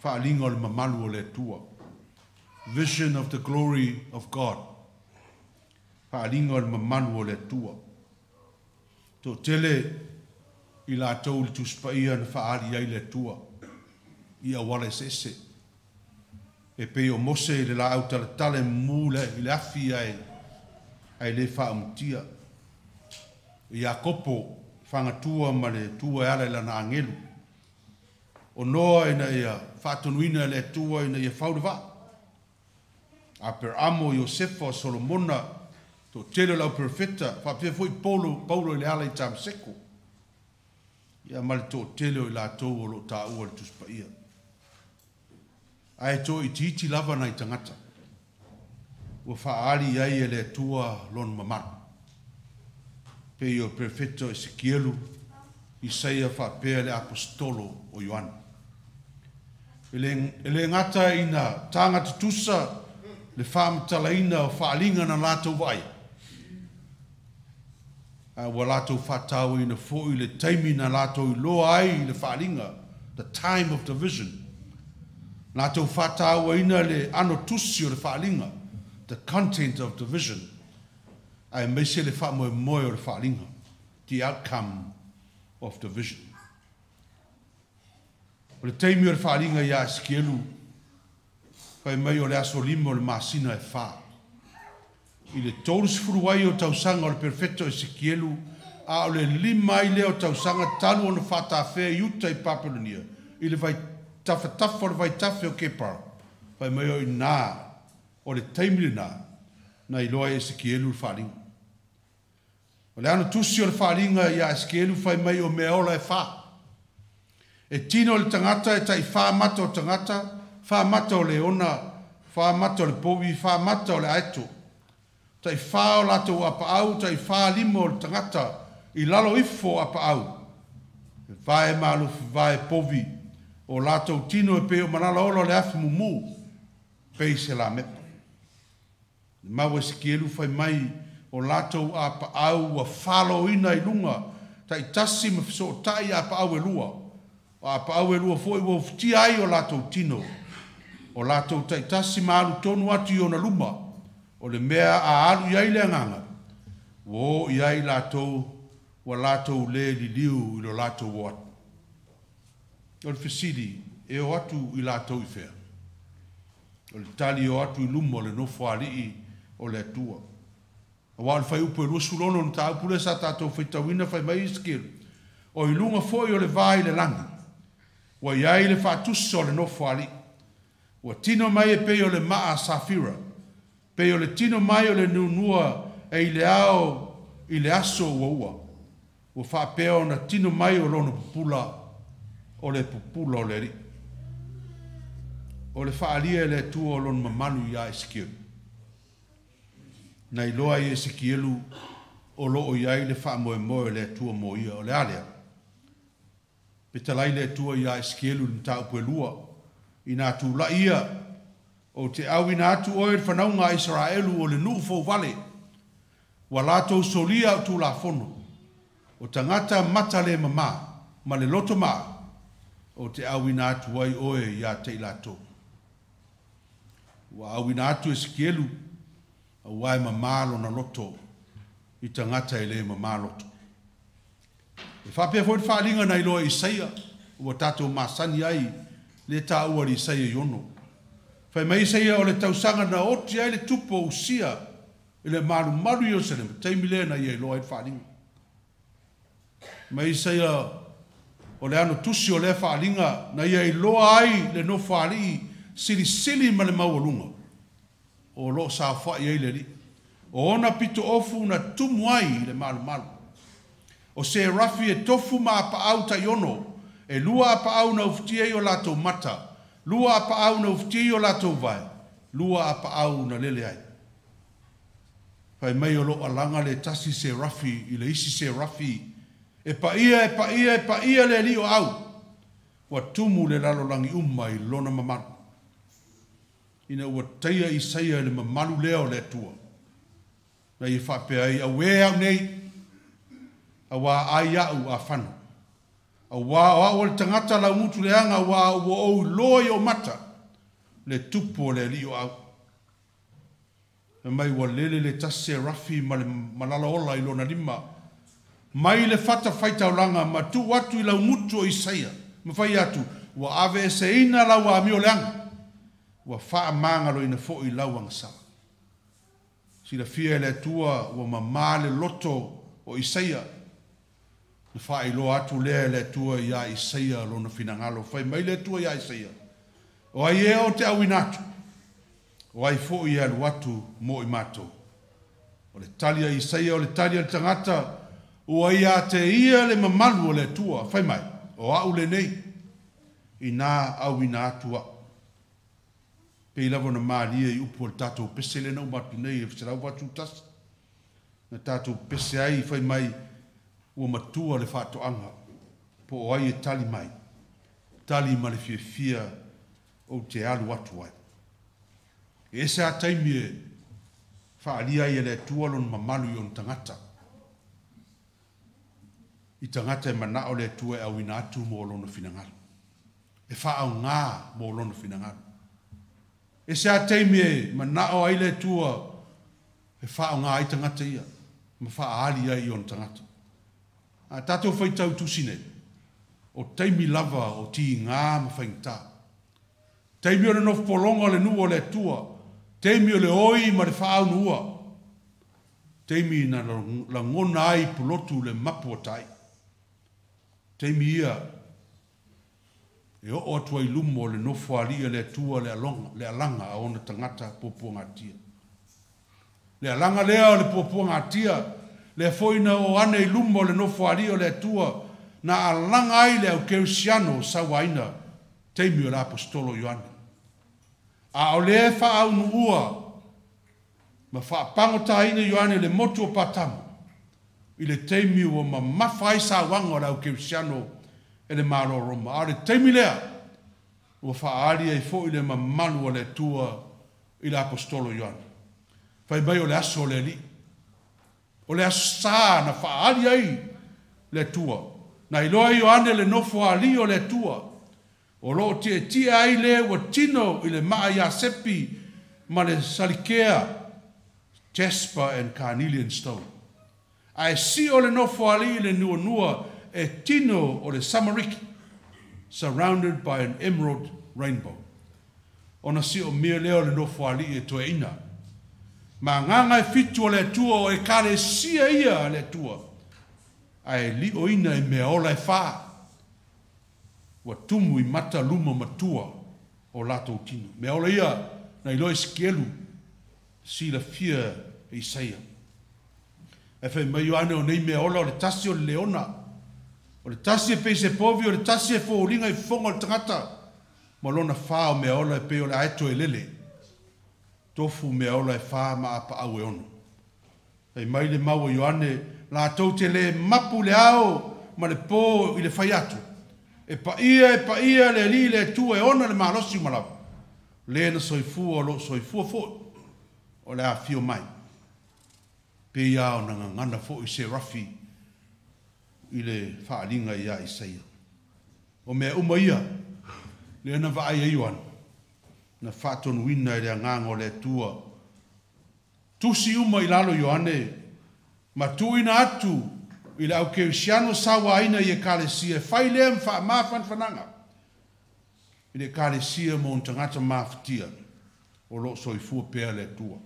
Faaaliga o le Mamalu o le Atua. Vision of the Glory of God. Faaaliga o le Mamalu o le Atua. Toatele i latou i le Tusi Paia na faaali ai le Atua i auala eseese. E pei o Mose i le laau talatala e mumu i le afi ae ae le faaumutia. O Iakopo fagatua ma le Atua e ala i lana agelu. O Noa ina ia faatonuina e le Atua ina ia fau le vaa. Aperamo, o Iosefa, o Solomona, toatele o le au perofeta, faapea foi Paulo, Paulo i le ala i Tamaseko, ia ma le toatele o i latou o lo o taua i le Tusi Paia. Ae toaitiiti lava nai tagata ua faaali i ai e le Atua Lona mamalu, pei o perofeta o Esekielu, Isaia faapea le Aposetolo o Ioane. E le, e le gata ina taga tutusa le faamatalaina o faaaliga na latou vaaia, ae ua latou faatauaina foi le taimi na latou iloa ai le faaaliga, the time of the vision, latou faatauaina le ano tusi o le faaaliga, the content of the vision, aemaise le faamoemoe o le faaaliga, the outcome of the vision. O le taimi o le faaaliga iā Esekielu, fai mai o le aso 5 o le masina e 4. I le 30 ai o tausaga o le perofeta o Esekielu, a o le 5 ai lea o tausaga talu ona faatafea i uta i Papelonia, i le vai tafatafa o le vaitafe o Kepara, fai mai o i ina, o le taimi lena, na iloa ai e Esekielu le faaaliga. O le ano tusi o le faaaliga iā Esekielu fai mai o meaola e fa. E tino le tagata e tai fa mata o tagata, fa mata o leona, fa mata o le povi, fa mata o le aeto. Tai fa o latou apaau, tai fa lima o le tagata i lalo ifo o apaau. E vae malofi vae povi, o latou tino e pei o malala ola o le afi mumu, pei se lamepa. Le mau a Esekielu fai mai o latou apaau ua faloina i luga taitasi ma fesootai apaau e lua. O apaau e lua foi ua ufitia ai o latou tino. O latou taitasi ma alu tonu atu i ona luma, o le mea a alu i ai le agaga, ua o i ai latou, ua latou le liliu i lo latou o atu. O le fesili, e o atu i latou i fea? O le tali e o atu i luma o le Nofoalii o le Atua. Aua o le fuaiupu e 26 o le mataupu lea sa tatou faitauina fai mai Esekielu, O i luga foi o le va i le lagi, ua i ai le faatusa o le Nofoalii. Ua tino mai e pei o le maa safira, pei o le tino mai o le nuunua e i le ao i le aso uaua. Ua faapea ona tino mai o lona pupula, o le pupula o le Alii. O le faaalia e le Atua o Lona mamalu iā Esekielu. Na iloa ai e Esekielu o lo o i ai le faamoemoe o le Atua mo ia. O le a lea? Fetalai le Atua iā Esekielu i le mataupu e 2, Inā tulai ia, ou te auina atu oe i le fanauga a Isaraelu o le nuu fouvale, ua latou solia au tulafono, o tagata mata le mamā ma le loto maa, ou te auina atu ai oe ia te i latou. Ua auina atu e Sikielu, auā e mamā lona loto i tagata e le mamā loto. E faapea foi le faaaliga na iloa e Isaia, ua tatou masani ai, lea e taua i le Isaia i ono. Fai mai Isaia, o le tausaga na oti ai le tupu o Usia i le malumalu i Ierusalema, taimi lea na ia iloa ai le faaaliga. Mai Isaia, o le ano tusi o lea faaaliga na ia iloa ai le Nofoalii silisili ma le maualuga o lo o saofai ai le Alii. O ona pitoofu na tumu ai i le malumalu. O Serafi e tofu ma apaau taiono, e lua apaau na ufutia i o latou mata, lua apaau na ufutia i o latou vae, lua apaau na lele ai. Fai mai o lo o alaga le tasi Serafi i le isi Serafi, e paia, e paia, e paia le Alii o au, ua tumu le lalolagi uma i lona mamalu. Ina ua taia Isaia i le mamalu lea o le Atua, na ia faapea ai, auē au nei, auā ai a'u afano, auā o a'u o le tagata laugutu leaga, auā ua ou iloa i ou mata le Tupu o le Alii o au. Fai mai ua lele le tasi Serafi ma le malala ola i lona lima, mai le fata faitaulaga ma tuu atu i laugutu o Isaia, ma fai atu, ua aveeseina lau amio leaga, ua faamagaloina foi lau agasala. Silafia e le Atua ua mamā le loto o Isaia, na faailoa atu lea e le Atua iā Isaia lona finagalo. Fai mai le Atua iā Isaia, O ai ea ou te auina atu? O ai foi e alu atu mo i matou? O le tali a Isaia o le tali a le tagata ua iā te ia le mamalu o le Atua. Fai mai, O a'u lenei, inā auina atu a'u. Pei lava ona malie i upu o le tatou pese lea na uma atu nei, e 181, na tatou pese ai, fai mai, ua matua le faatoaga, po o ai e tali mai, tali ma le fiafia ou te alu atu ai. E ese lava taimi e faaalia ai e le Atua Lona mamalu i ona tagata, i tagata e manao le Atua e auina atu mo Lona finagalo, e faaaoga mo Lona finagalo. Ese lava taimi e manao ai le Atua e faaaoga ai tagata ia ma faaali ai i ona tagata. A tatou faitau tusi nei, o taimi lava o tiga ma faigata. Taimi o le nofopologa o le nuu o le Atua, taimi o le oi ma le faaunuua, taimi na lagona ai pulotu le mapu o tai. Taimi ia e oo atu ai luma o le Nofoalii a le Atua le le alaga a ona tagata puapuagatia. Le alaga lea o le puapuagatia, lea foi na oo ane i luma o le Nofoalii o le Atua, na alaga ai le au kerisiano sauaina taimi o le Aposetolo Ioane. A o lea e faaunuua ma faapagotaina Ioane i le motu o Patamo, i le taimi ua mamafa ai sauaga o le au kerisiano e le Malo o Roma. A o le taimi lea ua faaali ai foi le mamalu o le Atua i le Aposetolo Ioane. Fai mai o le aso o le Alii. O le Aso Sa na faaali ai le Atua. Na iloa e Ioane le Nofoalii o le Atua, o lo o tietie ai le ua tino i le maa iasepi ma le salikea, jasper and carnelian stone. Ae sio le Nofoalii i le nuanua e tino o le samariki, surrounded by an emerald rainbow. Ona siomia lea o le Nofoalii e toeaina. Ma agaga e fitu o le Atua o Ekalesia ia a le Atua, ae lioina i meaola e fa, ua tumu i mata luma matua o latou tino. Meaola ia na iloa e Esekielu, silafia e Isaia. Ae fai mai Ioane o nei meaola o le tasi o le leona, o le tasi e pei se povi, o le tasi e foliga i fofoga o le tagata, ma lona fa o meaola e pei o le aeto e lele. Tofu meaola e fa ma apaau e ono. Fai mai le mau a Ioane, latou te le mapu le ao ma le po i le fai atu, E paia, e paia le Alii le Atua e ona le malosi uma lava, le na soifua o lo o soifua foi, o le a afio mai. Pei lava ona gagana foi Serafi i le faaaliga iā Isaia. O mea uma ia, lea na vaai ai Ioane, Na faatonuina e le Agaga o le Atua. Tusi uma i lalo Ioane, ma tuuina atu i le au kerisiano sauaina i Ekalesia e fai lea ma faamafanafanaga i le Ekalesia ma ona tagata mafatia o lo o soifua pea le Atua.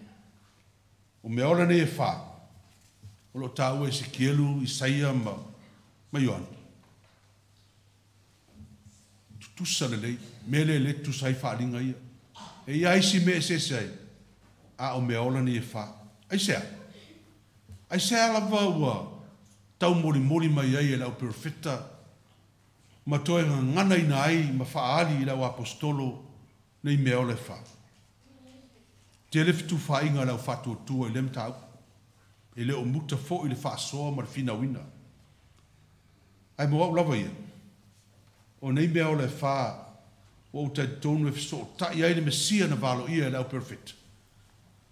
O mea ola nei e fā, o lo o taua e Esekielu, Isaia ma Ioane. Tutusa lelei, mea lea e le tutusa ai faaaliga ia. E i ai isi mea e eseese ai, a o mea ola nei e fā. Aisea? Aisea lava ua taumolimoli mai ai e le au perofeta ma toe gaganaina ai ma faaali i le au aposetolo nei mea ola e fā? Tele fetufaaiga a le au faatuatua i lea mataupu. E le o muta foi le faasoa ma le finauina. Ae mo au lava ia, o nei mea ola e fā ua ou talitonu e fesootai ai le Mesia na valoia e le au perofeta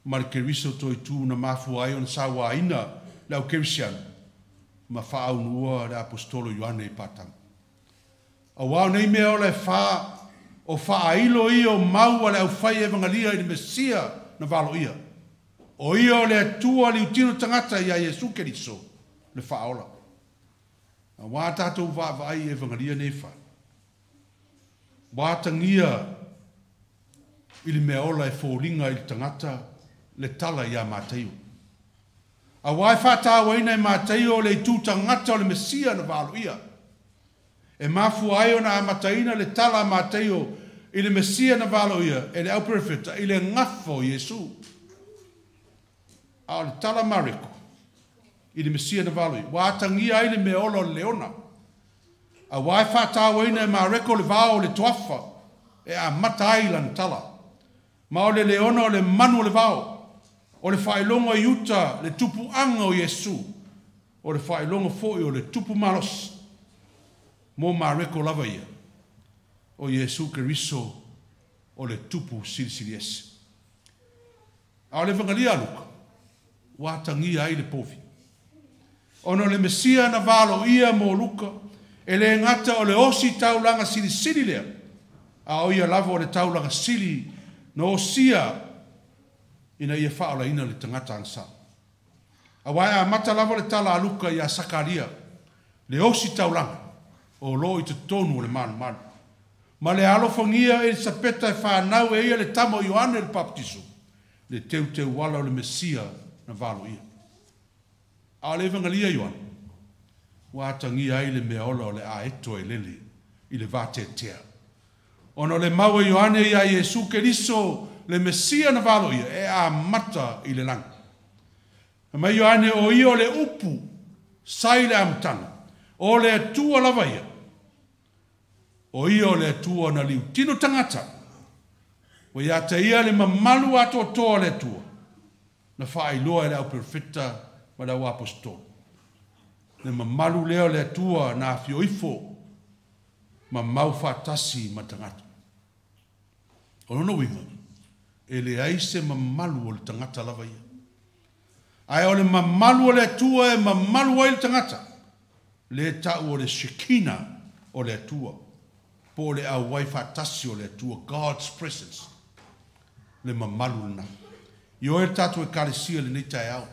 ma le Keriso toitū na mafua ai ona sauaina le au kerisiano ma faaunuua le aposetolo Ioane i Patamo. Auā o nei mea ola e fā, o faailo ia o mau a le aufai evagalia i le Mesia na valoia. O ia o le Atua liutino tagata iā Iesu Keriso, le Faaola. Auā tatou vaavaai i evagalia nei e fā. Ua atagia i le mea ola e foliga i le tagata le tala iā Mataio. Auā e faatauaina e Mataio le itu tagata o le Mesia na valoia. E mafua ai ona amataina le tala a Mataio i le Mesia na valoia e le au perofeta i le gafa o Iesu. A o le tala a Mareko i le Mesia na valoia, ua atagia ai le mea ola o le leona. Auā e faatauaina e Mareko le vao o le toafa e amata ai lana tala. Ma o le leona o le manu o le vao, o le faailoga i uta le tupuaga o Iesu, o le faailoga foi o le tupu malosi. Mo Mareko lava ia, o Iesu Keriso o le tupu silisiliese. A o le Evagalia a Luka, ua atagia ai le povi. Ona o le Mesia na valoia mo Luka, e le gata o le osi taulaga silisili lea, a o ia lava o le taulaga sili na osia ina ia faaolaina le tagata agasala. Aua e amata lava le tala a Luka iā Sakaria, le osi taulaga o lo o i totonu o le malumalu, ma le alofagia e Elisapeta e fanau e ia le tama o Ioane le Papatiso, le teuteuala o le Mesia na valoia. A o le Evagalia a Ioane, ua atagia ai le mea ola o le aeto e lele i le vateatea. Ona o le mau a Ioane iā Iesu Keriso le Mesia na valoia, e amata i le lagi. Fai mai Ioane, o ia o le Upu sa i le amataga, o le Atua lava ia. O ia o le Atua na liutino tagata, ua ia te ia le mamalu atoatoa o le Atua, na faailoa e le au perofeta ma le au aposetolo. Le mamalu lea o le Atua na afio ifo ma mau faatasi ma tagata. O lona uiga, e leai se mamalu o le tagata lava ia. Ae o le mamalu o le Atua e mamalu ai le tagata, lea ta'u o le Shekinah o le Atua, po o le auai faatasi o le Atua, God's presence, le mamalu lena. Ioe le tatou Ekalesia i lenei taeao.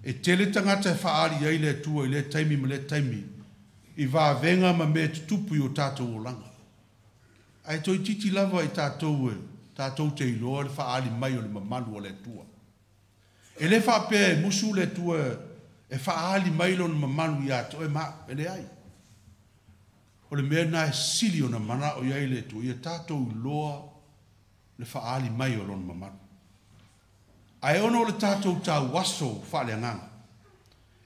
E tele tagata e faaali ai le Atua i lea taimi ma lea taimi i vavega ma mea e tutupu i o tatou olaga. Ae toeitiiti lava i tatou e tatou te iloa le faaali mai o le mamalu o le Atua. E le faapea e musu le Atua e faaali mai Lona mamalu ia te oe ma au. E leai. O le mea lena e sili ona manao i ai le Atua, ia tatou iloa le faaali mai o Lona mamalu. Ae ona o le tatou tauaso faaleagaga,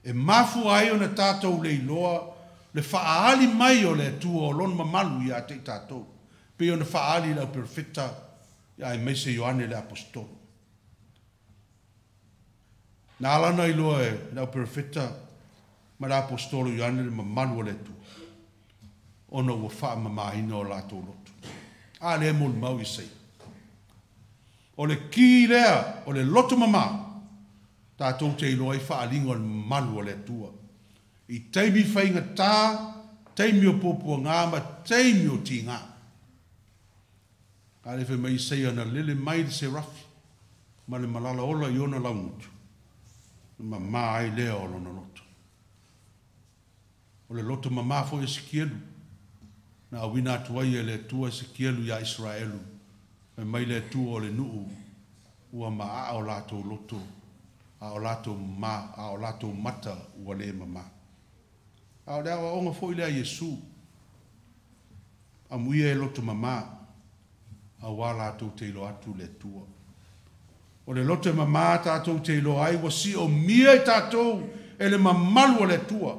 e mafua ai ona tatou le iloa le faaali mai o le Atua o Lona mamalu ia te i tatou, pei ona faaali i le auperofeta aemaise Ioane le Aposetolo. Na ala ona iloa e le auperofeta ma le Aposetolo Ioane le mamalu o le Atua, ona ua faamamaina o latou loto. A lea e molimau Isaia. O le ki lea o le loto mama, tatou te iloa ai faaaliga o le mamalu o le Atua i taimi faigata, taimi o puapuaga ma taimi o tiga. A le fai mai Isaia na lele mai le serafi ma le malala ola i ona laugutu, na mamā ai lea o lona loto. O le loto mamā foi o Esekielu, na auina atu ai e le Atua Esekielu iā Isaraelu, fai mai le Atua o le nuu ua maaa o latou loto, a o latou ma, a o latou mata ua le mamā. A o le aoaoga foi lea a Iesu, amuia e loto mamā, auā latou te iloa atu le Atua. O le loto e mamā tatou te iloa ai ua siomia i tatou e le mamalu o le Atua,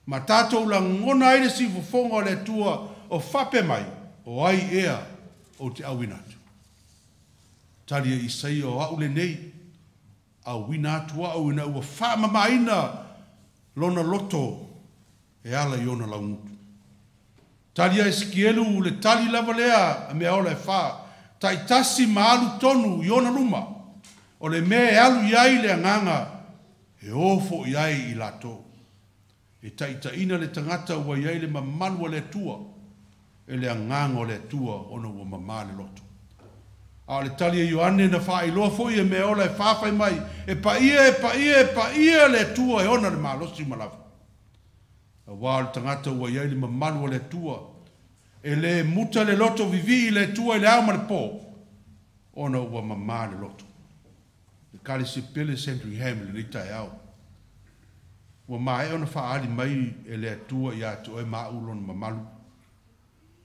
ma tatou lagona ai le siufofoga o le Atua o faapea mai, O ai ea ou te auina atu? Tali e Isaia, O a'u lenei, auina atu a'u ina ua faamamaina lona loto e ala i ona laugutu. Tali a Esekielu, le tali lava lea a mea ola e fā, taitasi ma alu tonu i ona luma, o le mea e alu i ai le agaga e o foi ai i latou. E taitaiina le tagata ua i ai le mamalu o le Atua e le agaga o le Atua ona ua mamā le loto. A o le tali a Ioane na faailoa foi e mea ola e fā fai mai, E paia, e paia, e paia le Atua e ona le malosi uma lava. Auā o le tagata ua i ai le mamalu o le Atua, e lē muta le loto vivii i le Atua i le ao ma le pō, ona ua mamā le loto. Ekalesia pele Sandringham i lenei taeao, ua maea ona faaali mai e le Atua iā te oe ma a'u Lona mamalu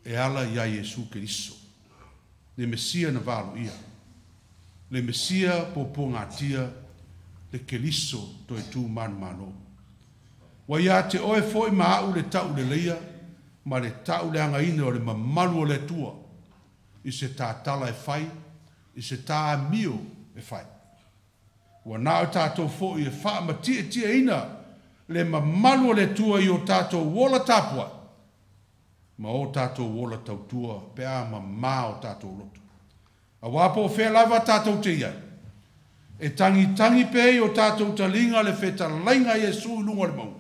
e ala iā Iesu Keriso, le Mesia na valoia, le Mesia puapuagatia, le Keriso toe tu manumalo. Ua iā te oe foi ma a'u le ta'uleleia ma le ta'uleagaina o le mamalu o le Atua i se tātala e fai, i se tā amio e fai. Ua na o tatou foi e faamatie'etie'ina le mamalu o le Atua i o tatou ola tapuai ma o tatou ola tautua pe a mamā o tatou loto. Auā po o fea lava tatou te i ai, e tagitagi pea i o tatou taliga le fetalaiga a Iesu i luga o le mauga,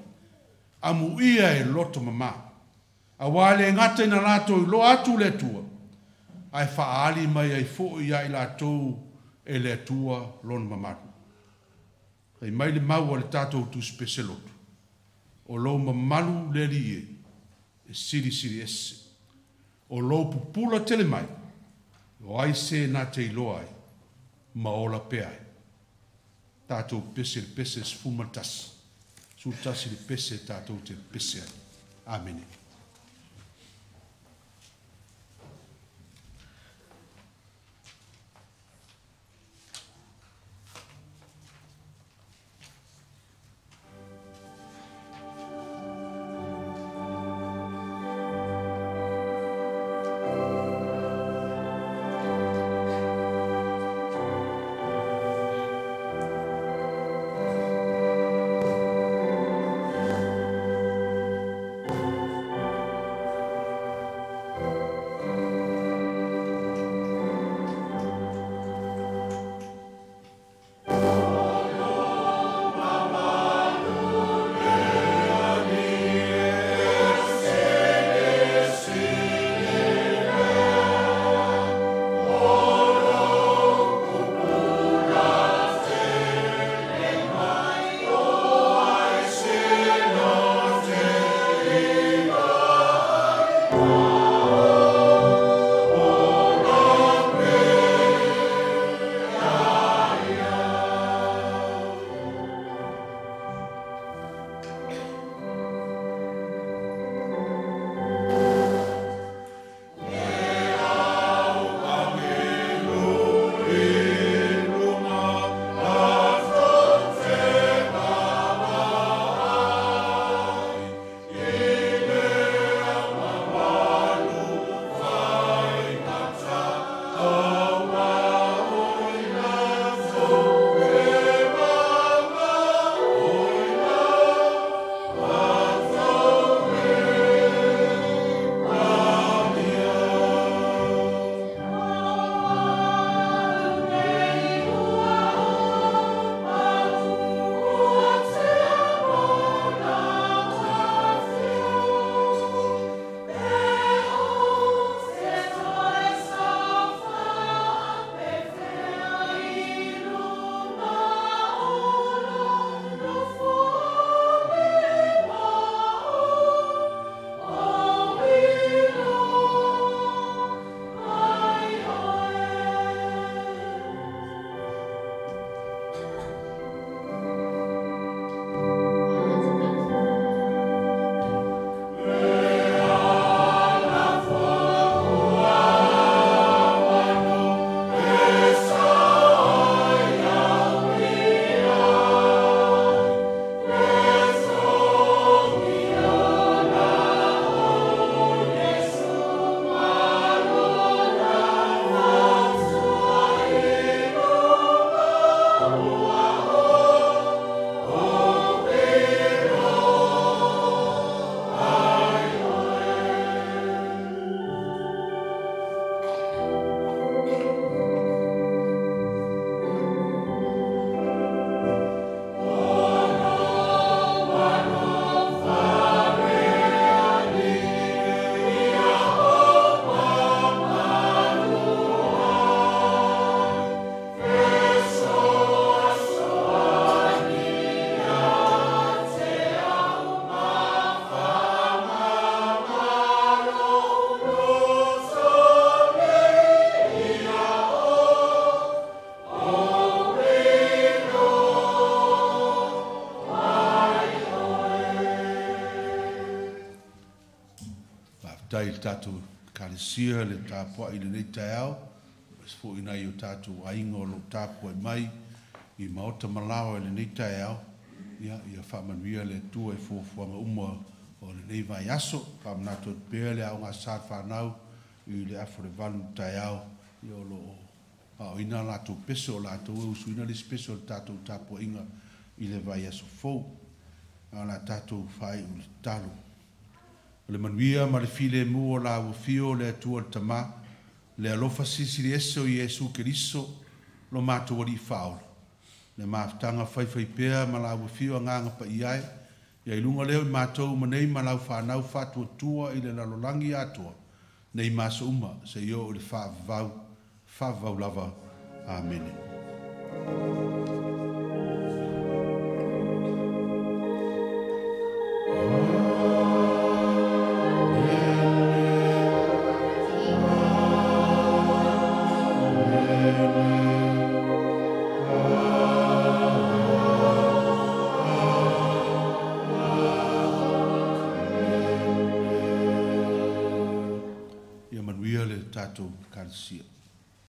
amuia e loto mamā, auā e le gata ina latou iloa atu le Atua, ae faaali mai ai foi iā i latou e le Atua Lona mamalu. Fai mai le mau a le tatou Tusi Pese Lotu, O lou mamalu le Alii e, e silisili ese. O lou pupula tele mai, o ai se na te iloa ai, ma ola pea ai. Tatou pese i le pese 11, 11 le pese tatou te pese ai. Amene. Faafetai i le tatou Ekalesia le tapuai i lenei taeao, aemaise foi nai o tatou aiga o lo o tapuai mai i maota ma laoa i lenei taeao. Ia faamanuia le Atua i fuafuaga uma o lenei vaiaso. Faamanatu atu pea le Aoga a Sa Fanau i le afa o le 8 i le taeao, o lo o aoina a latou pese, o latou e usuina le isi pese o le tatou tapuaiga i le vaiaso fou. A o le a tatou faaiu i le tatalo. O le manuia ma le filemu o la ua fio o le Atua le Tama, le alofa silisili ese o Iesu Keriso lo matou Alii Faaola, le mafutaga faifaipea ma la ua fio Agaga Paia e, ia i luga lea o i matou uma nei ma lau fanau faatuatua i le lalolagi atoa, nei ma aso uma, seia oo i le faavavau, faavavau lava. Amene. Ia manuia le tatou Ekalesia.